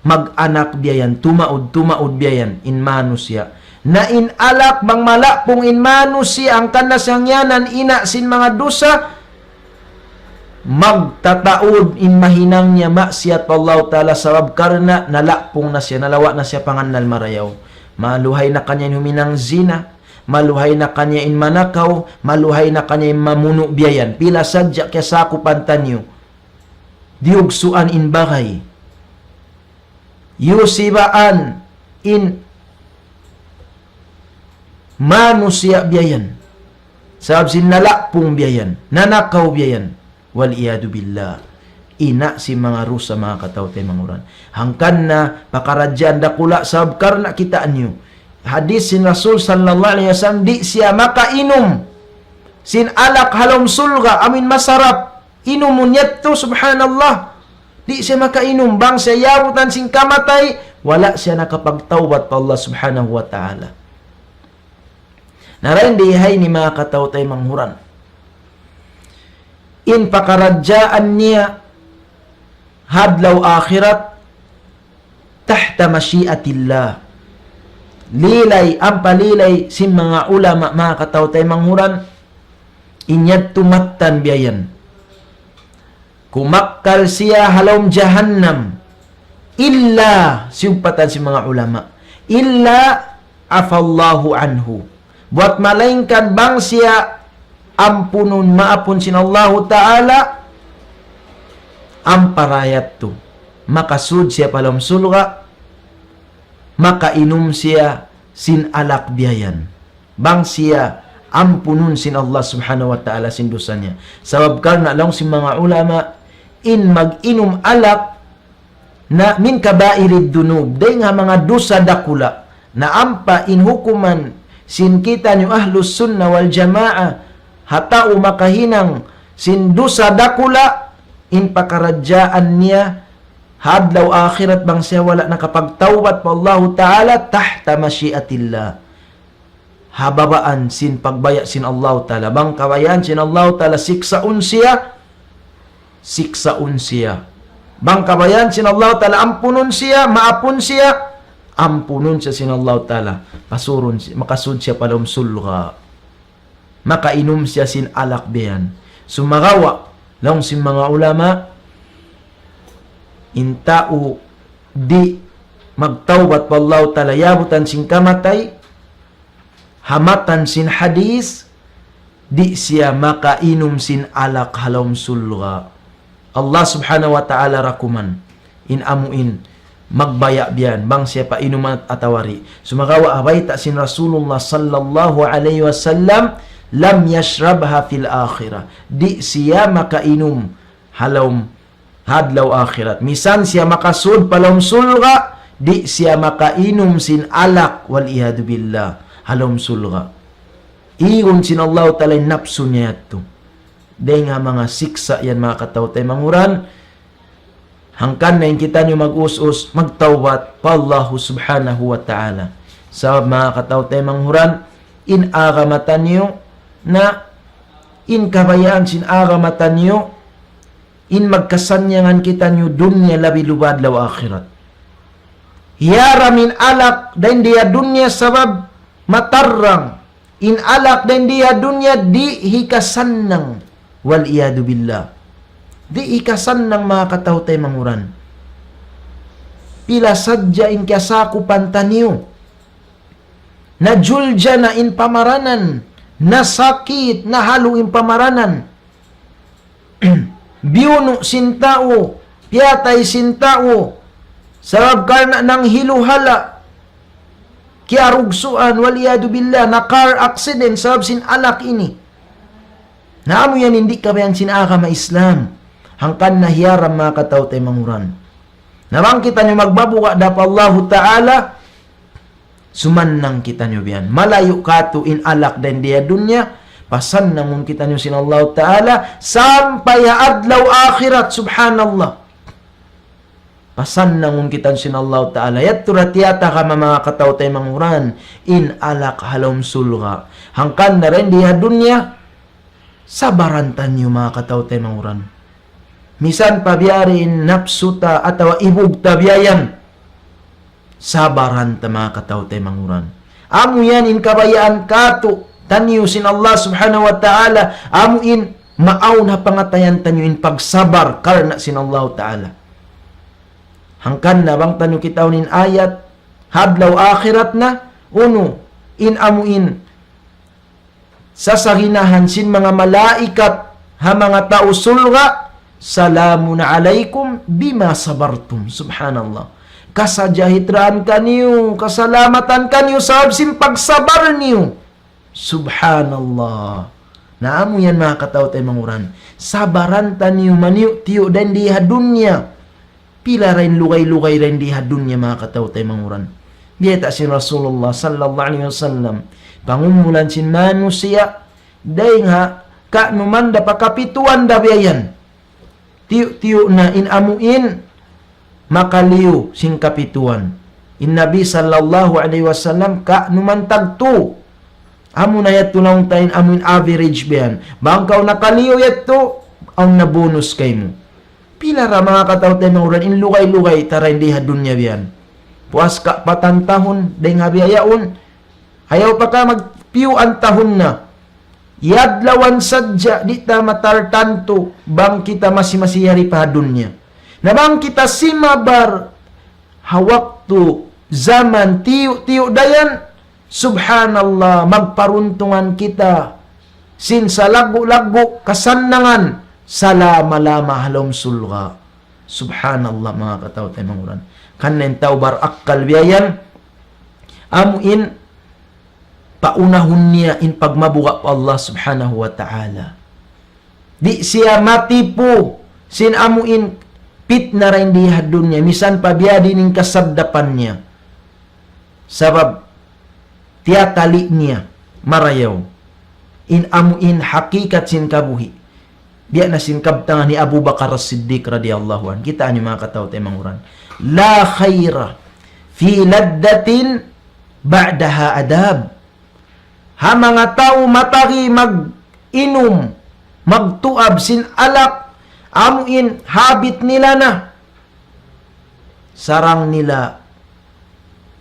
mag-anak biya' yan, tumaud, tumaud biya' yan, in manusiya'. Na in alak, bang malapung in manusiya', hangkan na siya ngiyanan ina' sin manga dusa, magtataud in mahinang niya maksiyat pa Allah Ta'ala, sabab karna' nalapung na siya, nalawa' na siya pangannal marayaw. Maluhay na kaniya in huminang zina, maluhay na kaniya in manakaw, maluhay na kaniya in mamunu' biya' yan. Pila sadja kiyasakupan taniyu. Diyugsuan in bagay. Yusibaan in manusiya' biya' yan. Sabab sin nalapung biya' yan. Nanakaw biya' yan. Wal iyadu billah. Ina' sin manga dusa, manga kataw-taymanghuran. Hangkan na pakaradjaan dakula' sabab karna' kita' niyu. Hadis sin Rasul sallallahu alayhi wasallam, di' siya makainum sin alak ha lawm surga', amuin masarap. Inumun yadtu, subhanallah. Di' siya makainum, bang siya yabutan sin kamatay, wala' siya nakapagtawbat pa Allah Subhanahu wa Ta'ala. Na dayn di ha ini, manga kataw-taymanghuran, in pakaradjaan niya ha adlaw akhirat, tahta mashi'atillah. Lilay, ampa lilay sin manga ulama, manga kataw-taymanghuran, in yadtu mattan biya' yan. Kumakkal siya ha lawm jahannam. Illa, siyugpatan sin manga ulama. Illa afallahu anhu. Buwat malaingkan bang siya ampunun, maapun sin Allahu Ta'ala, ampa da yadtu. Makasud siya pa lawm surga', makainum siya sin alak biya' yan. Bang siya ampunun sin Allah Subhanahu wa Ta'ala sin dusa niya. Sabab karna' laung sin manga ulama, in mag-inum alak na min kabairid dunub, dayn ha manga dusa dakula'. Na ampa in hukuman sin kitaniyu Ahlus Sunnah wal Jamaah, ha tau makahinang sin dusa dakula', in pakaradjaan niya ha adlaw akhirat bang siya wala' nakapagtawbat pa Allahu Ta'ala, tahta mashi'atillah. Ha babaan sin pagbaya' sin Allahu Ta'ala. Bang kabayaan sin Allahu Ta'ala siksaun siya, siksaun siya. Bang kabayaan sin Allahu Ta'ala ampunun siya, maapun siya, ampunun siya sin Allahu Ta'ala. Pasurun siya, makasud siya pa lawm surga'. Makainum siya sin alak biya' yan. Sumagawa', laung sin manga ulama, in tau di' magtawbat pa Allahu Ta'ala, yabutan sin kamatay, ha matan sin hadis, di' siya makainum sin alak ha lawm surga'. Allah Subhanahu wa Ta'ala da kuman in amuin magbaya' biya' yan, bang siya painuman atawa di'. Sumagawa' ha bayta' sin Rasulullah sallallahu alayhi wasallam, lam yashrabha fil akhirah. Di' siya makainum ha lawm adlaw akhirat. Misan siya makasud pa lawm surga', di' siya makainum sin alak, wal iyadu billah, ha lawm surga'. Igun sin Allahu Ta'ala in napsu niya yadtu. Dayn ha manga siksa' yan, manga kataw-taymanghuran, hangkan na in kitaniyu mag-us-us, magtawbat pa Allahu Subhanahu wa Ta'ala. Sabab, manga kataw-taymanghuran, in agama taniyu na, in kabayaan sin agama taniyu, in magkasannyangan kitaniyu dunya labi luba adlaw akhirat. Hiyaram in alak dayn di ha dunya sabab matarrang. In alak dayn di ha dunya di' hikasannang. Wal iyadu billah. Di' hikasannang, manga kataw-taymanghuran. Pila sadja in kiyasakupan taniyu. Najuljana in pamaranan. Nasakit, nahalu in pamaranan. Biyunu' sin tau, piyatay sin tau, sabab karna' nanghiluhala', kiyarugsuan, wal iyadu billah, na car accident, sabab sin alak ini. Na amu yan in di' kabayaan sin agama Islam. Hangkan na hiyaram, manga kataw-taymanghuran. Na bang kitaniyu magmabuga' da pa Allahu Ta'ala, sumannang kitaniyu biyan. Malayu' katu' in alak dayn di ha dunya, pasannangun kitaniyu sin Allahu Ta'ala, sampay ha adlaw akhirat, subhanallah. Pasannangun kitaniyu sin Allahu Ta'ala. Yadtu ra tiyatagama manga kataw-taymanghuran, in alak ha lawm surga'. Hangkan na dayn di ha dunya, sabaran taniyu manga kataw-taymanghuran. Misan pa biya' diin in napsu ta atawa ibug ta biya' yan. Sabaran ta manga kataw-taymanghuran. Amu yan in kabayaan katu' taniyu sin Allah Subhanahu wa Ta'ala. Amu in maawn ha pangatayan taniyu in pagsabar karna' sin Allah Ta'ala. Hangkan na bang taniyu kitaun in ayat, ha adlaw akhirat na, unu, in amu in sasaginahan sin manga malaikat ha manga tau surga', "Salamun alaykum bima sabartum." Subhanallah. Kasajahitraan kaniyu, kasalamatan kaniyu sabab sin pagsabar niyu. Subhanallah. Na amu yan manga kataw-taymanghuran. Sabaran taniyu maniyu'-tiyu' dayn di ha dunya. Pila ra in lugay-lugay dayn di ha dunya manga kataw-taymanghuran. Biyayta' sin Rasulullah sallallahu alayhi wasallam. Pangumulan sin manusiya', dayng ha, ka'numan da pa kapituan da biya' yan. Tiyu'-tiyu' na in amu in makaliyu sin kapituan. In Nabi sallallahu alayhi wasallam ka'numan tagtu. Amu na yadtu laung ta in amu in average biya' yan. Bang kaw nakaliyu yadtu, awn na bonus kaymu. Pila ra manga kataw-taymanghuran in lugay-lugay ta dayn di ha dunya biya' yan. Puas kapatan tahun, dayng ha biya' yaun. Ayaw pa ka magpiyuan tahun na. Yadlawan sadja di' ta matartantu bang kita masi-masi yari pa ha dunya. Na bang kita simabar ha waktu jaman tiyu'-tiyu' da yan, subhanallah, magparuntungan kita sin salaggu'-laggu' kasannangan salama-lama ha lawm surga'. Subhanallah, manga kataw-taymanghuran. Kan in tau barakkal biya' yan, amu in paunahun niya in pagmabuga' pa Allah Subhanahu wa Ta'ala. Di' siya matipu sin amu in pitna dayn di ha dunya, misan pa biya' diin in kasaddapan niya. Sabab tiyatali' niya marayaw in amu in hakikat sin kabuhi'. Biya' na sin kabtangan hi Abu Bakar As-Siddiq radiyallahu anhu. Kitaa niyu manga kataw-taymanghuran. "La khayra fi laddatin ba'daha adab." Ha manga tau matagi mag-inum, magtuab sin alak, amu in habit nila na. Sarang nila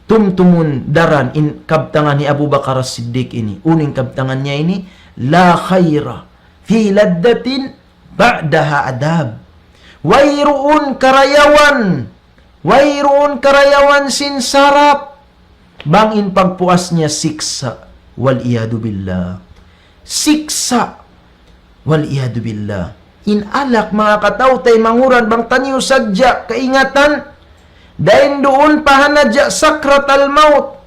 tumtumun daran in kabtangan hi Abu Bakar As-Siddiq ini. Unu in kabtangan niya ini, "La khayra fi laddatin ba'daha adab." Wayruun karayawan, wayruun karayawan sin sarap bang in pagpuas niya siksa'. Wal iyadu billah. Siksa'. Wal iyadu billah. In alak, manga kataw-taymanghuran, bang taniyu sadja kaingatan, dayn duun pa ha naja' sakratal maut,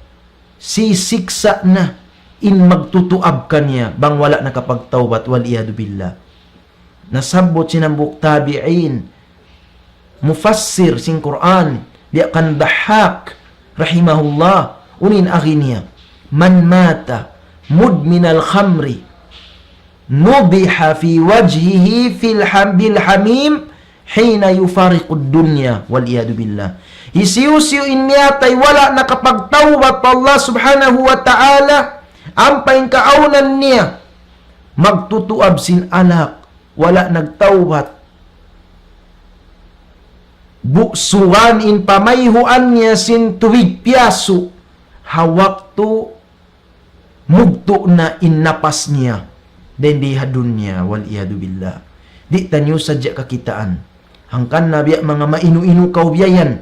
sisiksa' na in magtutuab kaniya bang wala' nakapagtawbat, wal iyadu billah. Nasabbut sin hambuuk tabi'in, mufassir sin Qur'an, biya' kan Dahhak, rahimahullah, unu in agi niya, "Man mata mudminal khamri, nudiha fi wajhihi fil ham-, bil hamim hina yufariqud dunya," wal iyadu billah. Hisiyu-siyu in miyatay wala' nakapagtawbat pa Allah Subhanahu wa Ta'ala, ampa in kaawnan niya magtutuab sin alak, wala' nagtawbat. Buksugan in pamayhuan niya sin tubig piyasu', ha waktu mugtu' na in napas niya dayn di ha dunya, wal iyadu billah. Di' taniyu sadja kakitaan. Hangkan na biya' manga mainu-inu kaw biya' yan.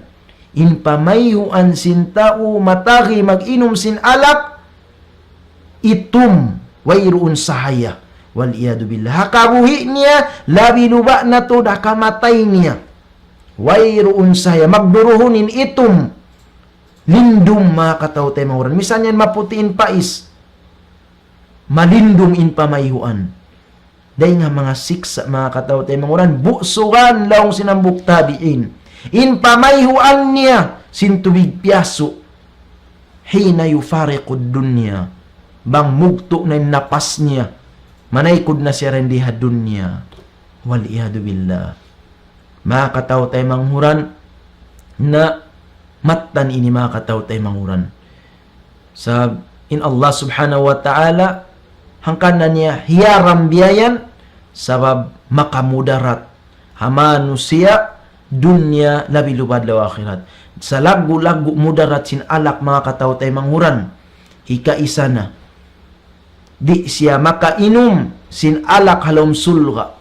In pamayhuan sin tau matagi mag-inum sin alak, itum, wayruun sahaya. Wal iyadu billah. Ha kabuhi' niya, labi luba' na tuud ha kamatay niya. Wayruun sahaya. Magduruhun in itum. Lindum, manga kataw-taymanghuran. Misan yan maputi' in pais, malindum in pamayhuan. Dayn ha manga siksa', manga kataw-taymanghuran, buksugan laung sin hambuuk tabi'in. In pamayhuan niya sin tubig piyasu'. حين يفارق الدنيا. Bang mugtu' na in napas niya. Manaykud na siya dayn di ha dunya. والعياذ بالله. Manga kataw-taymanghuran, na mattan ini manga kataw-taymanghuran. Sabab in Allah Subhanahu wa Ta'ala, hangkan na niya hiyaram biya' yan, sabab makamudarat ha manusiya' dunya labi lubad law akhirat. Salaggu'-laggu' mudarat sin alak manga kataw-taymanghuran. Hikaisa na. Di' siya makainum sin alak ha lawm surga'.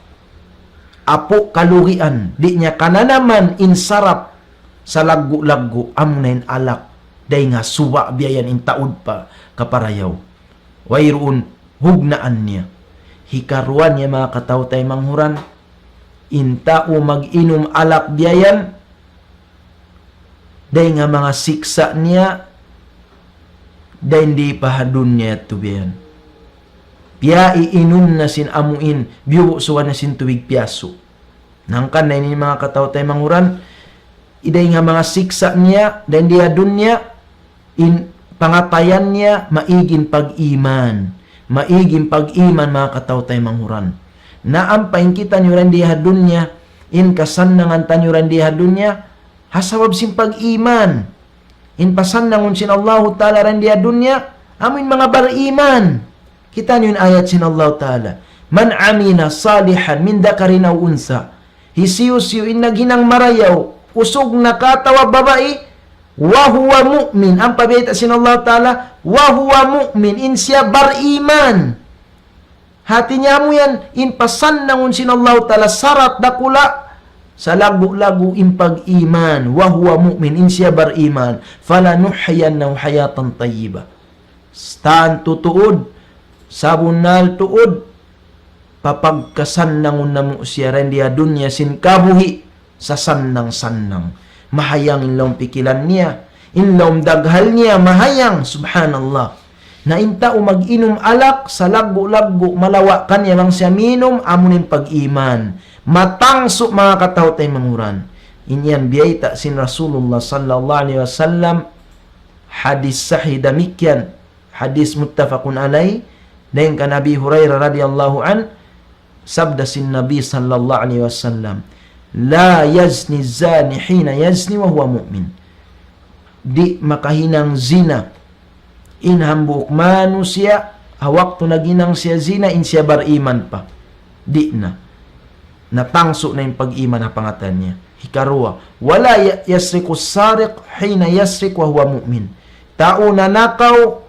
Apu' kalugian, di' niya kananaman in sarap salaggu'-laggu' amuna in alak. Dayn ha suba' biya' yan in taud pa kaparayaw. Wayruun hugnaan niya. Hikaruwa niya manga kataw-taymanghuran, in tau mag-inum alak biya' yan, dayn ha manga siksa' niya, dayn di pa ha dunya yadtu biya' yan. Piyaiinum na sin amuin, biyubusugan na sin tubig piyasu'. Hangkan na ini manga kataw-taymanghuran, dayn ha manga siksa' niya, dayn di ha dunya, in pangatayan niya, maig in pag-iman. Maig in pag-iman, manga kataw-taymanghuran. Na ampa in kitaniyu dayn di ha dunya, in kasannangan taniyu dayn di ha dunya, ha sabab sin pag-iman. In pasannangun sin Allahu Ta'ala dayn di ha dunya, amu in manga bar-iman. Kitaniyu in ayat sin Allahu Ta'ala. من عمل صالحا من ذكر أو أنثى. Hisiyu-siyu in naghinang marayaw, usug na ka atawa babai, وهو مؤمن. Ampa biyayta' sin Allahu Ta'ala, وهو مؤمن. In siya bar-iman. Hati niya amu yan, in pasannangun sin Allahu Ta'ala sarat dakula', salaggu'-laggu' in pag-iman, وهو مؤمن, in siya bar-iman, فلنحيينه حياة طيبة. Tantu tuud, sabunnal tuud, papagkasannangun namu' siya dayn di ha dunya sin kabuhi', sasannang-sannang. Mahayang in lawm pikilan niya. In lawm daghal niya mahayang, subhanallah. Na in tau mag-inum alak, salaggu'-laggu', malawa' kaniya bang siya minum, amu in pag-iman. Matangsu' manga kataw-taymanghuran. In yan biyayta' sin Rasulullah sallallahu alayhi wasallam, hadis sahih damikkiyan. Hadis muttafaqun alayh, dayn kan Abi Hurairah radiyallahu anhu, sabda sin Nabi sallallahu alayhi wasallam, لا يزني الزاني حين يزني وهو مؤمن. Di' makahinang zina in hambuuk manusiya', ha waktu naghinang siya zina, in siya bar-iman pa. Di' na. Natangsu' na in pag-iman ha pangatayan niya. Hikaruwa, ولا ي-، يسرق السارق حين يسرق وهو مؤمن. Tau nanakaw,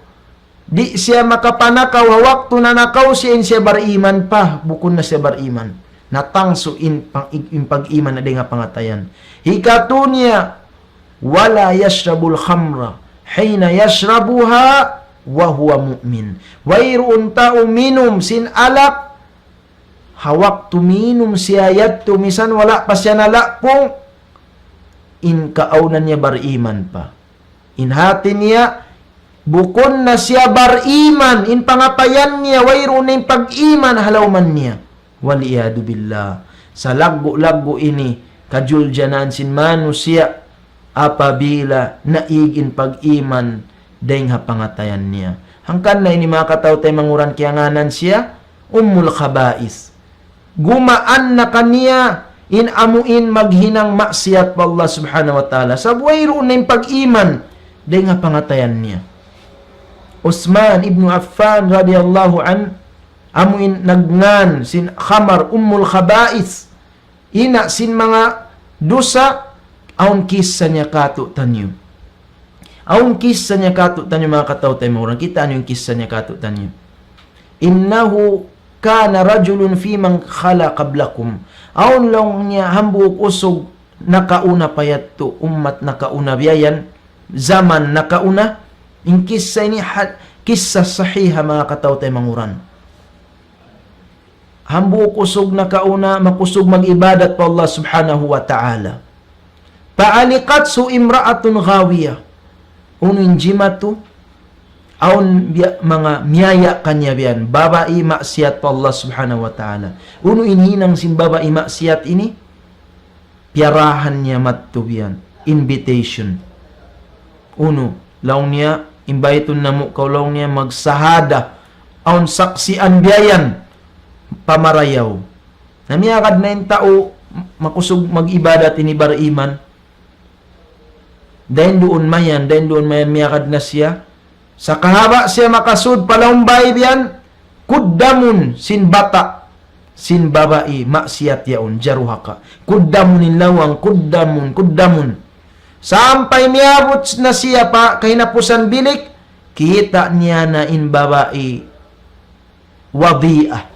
di' siya makapanakaw ha waktu nanakaw siya in siya bar-iman pa, bukun na siya bar-iman. Natangsu' in pang-, in pag-iman na dayn ha pangatayan. Hikatu niya, ولا يشرب الخمر حين يشربها وهو مؤمن. Wayruun tau minum sin alak, ha waktu minum siya yadtu, misan wala' pa siya nalapung, in kaawnan niya bar-iman pa. In hati niya, bukun na siya bar-iman, in pangatayan niya, wayruun na in pag-iman ha lawman niya. والعياذ بالله. Salaggu'-laggu' ini, kajuljanaan sin manusiya', apabila naig in pag-iman dayn ha pangatayan niya. Hangkan na ini manga kataw-taymanghuran kiyangānan siya, Ummul Khaba'ith. Gumaan na kaniya in amuin maghinang maksiyat pa Allah Subhanahu wa Ta'ala. Sabab wayruun na in pag-iman dayn ha pangatayan niya. Uthman ibnu Affan radiyallahu anhu, amuin nagngan sin khamar Ummul Khaba'ith, ina sin manga dusa, awn kissa niya kātu'niyu. Awn kissa niya kātu'niyu, manga kataw-taymanghuran. Kitaa niyu in kissa niya kātu'niyu. إنه كان رجل فيمن خلا قبلكم. Awn laung niya hambuuk usug nakauna pa yadtu, ummat nakauna biya' yan, jaman nakauna. In kissa ini ha-, kissa sahiha, manga kataw-taymanghuran. Hambuuk usug nakauna, makusug mag-ibadat pa Allah Subhanahu wa Ta'ala. فعلقته امرأة غاوية. Unu in jimatu, awn biya', manga miyaya' kaniya biya' yan, babai maksiyat pa Allah Subhanahu wa Ta'ala. Unu in hinang sin babai maksiyat ini? piyarahan niya madtu biyan, invitation. Unu, laung niya, imbaytun namu' kaw laung niya magsahada, awn saksian biyayan, pa marayaw. Na miyagad na in tau, makusug mag-ibadat ini bariman. Dayn duun mayan, dayn duun mayan miyagad na siya. Sa kahaba' siya makasud pa lawm bay biyan, kuddamun sin bata', sin babai, maksiyat yaun, jaruhaka. Kuddamun in lawang, kuddamun, kuddamun. Sampay miyabut na siya pa kahinapusan bilik, kita' niya na in babai, wadi'ah.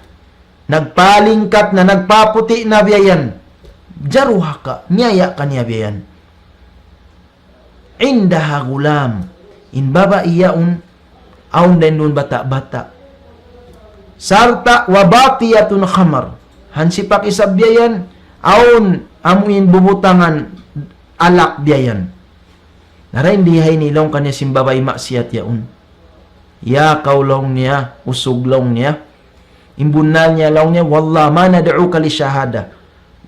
Nagpalingkat na, nagpaputi' na biyayan. Jaruhaka, miyaya' kaniya biyayan. Indaha gulam. In babai yaun, awn dayn duun bata'-bata'. Sarta' wa batiyatun khamar. Hansipak isab biyayan, awn amuin bubutangan alak biyayan. Na dayn di ha ini laung kaniya sin babai maksiyat yaun. Ya kaw laung niya, usug laung niya. In bunnal niya laung niya, wallah, ma nad'uka li shahada.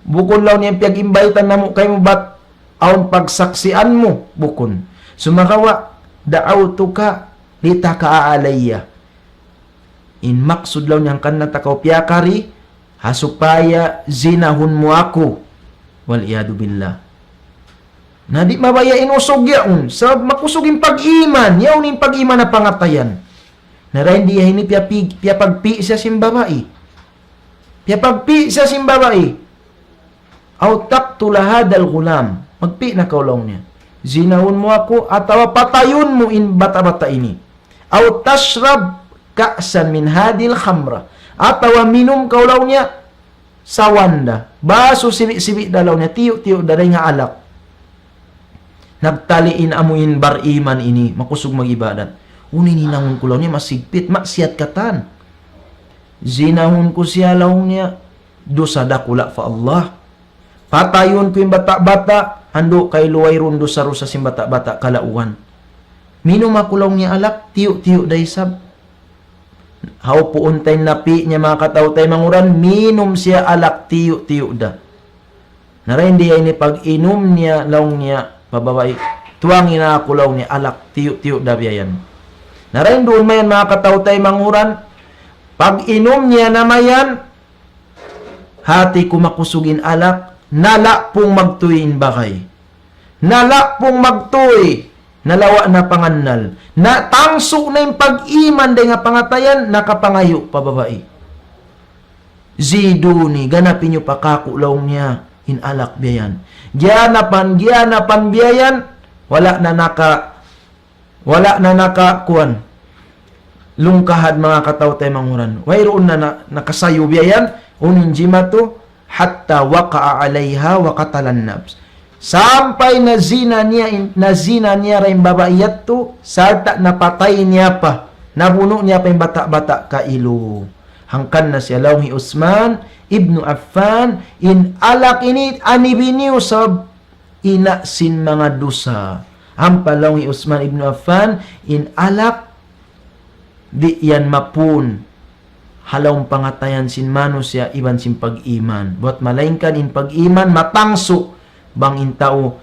Bukun laung niya piyag-imbaytan namu' kaymu bat awn pagsaksian mu, bukun. Sumagawa', da'awtuka litaka'a alayya. In maksud laung niya hangkan na ta kaw piyakari, ha supaya zinahun mu aku. Wal iyadu billah. Na di' mabaya' in usug yaun, sabab makusug in pag-iman, yaun in pag-iman na pangatayan. Na dayn di ha ini piyapi-, piyapagpi' siya sin babai. Piyapagpi' siya sin babai. Aw taqtula hadhal ghulam. Magpi' na kaw laung niya. Zinahun mu aku, atawa patayun mu in bata'-bata' ini. Aw tashrab ka'san min hadhil khamra. Atawa minum kaw laung niya, sawan da. Basu sibi'-sibi' da laung niya, tiyu'-tiyu' da dayn ha alak. Nagtali in amuin bariman ini, makusug mag-ibadat. Unu in hinangun ku laung niya, masigpit, maksiyat katan. Zinahun ku siya laung niya, dusa dakula' pa Allah. Patayun ku in bata'-bata', andu' kay luway run dusa-rusa sin bata'-bata' kalauan. Minum aku laung niya alak, tiyu'-tiyu' da isab. Hawpuun ta in napi' niya manga kataw-taymanghuran, minum siya alak tiyu'-tiyu' da. Na dayn di ha ini pag-inum niya laung niya pa babai, tuwangi na aku laung niya alak tiyu'-tiyu' da biyayan. Na dayn duun mayan manga kataw-taymanghuran, pag-inum niya na mayan, hati ku makusug in alak, nalapung magtuy in bagay. Nalapung magtuy, nalawa' na pangannal. Natangsu na in pag-iman dayn ha pangatayan, nakapangayu' pa babai. Ziduni, ganapi niyu pa kāku' laung niya, in alak biyayan. Giyanapan, giyanapan biyayan, wala' na naka- Wala' na naka-, kuwan, lungkahad manga kataw-taymanghuran. Wayruun na, na, nakasayu biyayan, unu in jimatu, hatta waqa'a alayha wa qatalan nafs. Sampay nazina niya in, nazina niya da in babai yadtu, sarta' napatay niya pa, nabunu' niya pa in bata'-bata' kailu. Hangkan na siya laung hi Usman ibnu Affan, in alak ini anibi niyu sabab ina' sin manga dusa. Ampa laung hi Usman ibnu Affan, in alak, di' yan mapun ha lawm pangatayan sin manusiya' iban sin pag-iman. Buwat malaingkan in pag-iman matangsu bang in tau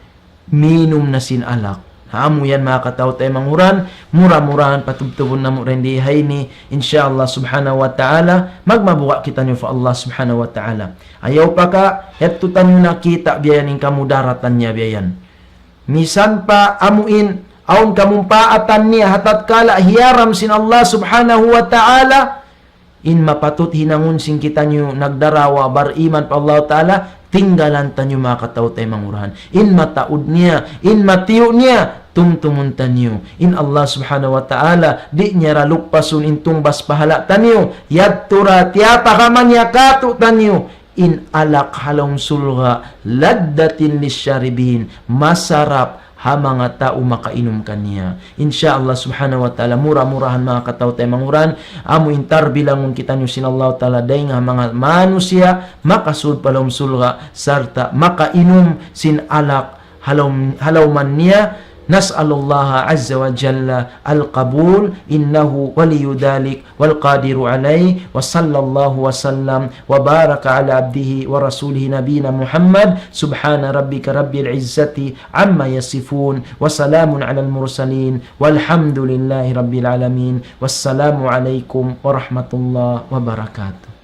minum na sin alak. Na amu yan manga kataw-taymanghuran, mura-murahan patubtubun namu' dayn di ha ini, insya Allah subhanahu wa ta'ala, magmabuga' kitaniyu pa Allah subhanahu wa ta'ala. Ayaw pa ka, yadtu taniyu nakita' biya' yan in kamudaratan niya biya' yan. Misan pa amuin, awn kamumpaatan niya, ha tatkala hiyaram sin Allah subhanahu wa ta'ala, in mapatut hinangun sin kitaniyu nagdarawa bariman pa Allah ta'ala, tinggalan taniyu manga kataw-taymanghuran. In mataud niya, in matiyu' niya, tumtumun taniyu. In Allah subhanahu wa ta'ala, di' niya da luppasun in tungbas pahala' taniyu. Yadtu da tiyapahama niya kātu'niyu in alak ha lawm surga', laddatin lisharibin, masarap ha manga tau makainum kaniya. Insya Allah subhanahu wa ta'ala, mura-murahan manga kataw-taymanghuran, amu in tarbilangun kitaniyu sin Allah ta'ala dayn ha manga manusiya' makasud pa lawm surga' sarta' makainum sin alak ha lawm-, ha lawman niya, نسأل الله عز وجل القبول، إنه ولي ذلك والقادر عليه. وصلى الله وسلم وبارك على عبده ورسوله نبينا محمد. سبحان ربك رب العزة عما يصفون، وسلام على المرسلين، والحمد لله رب العالمين. والسلام عليكم ورحمة الله وبركاته.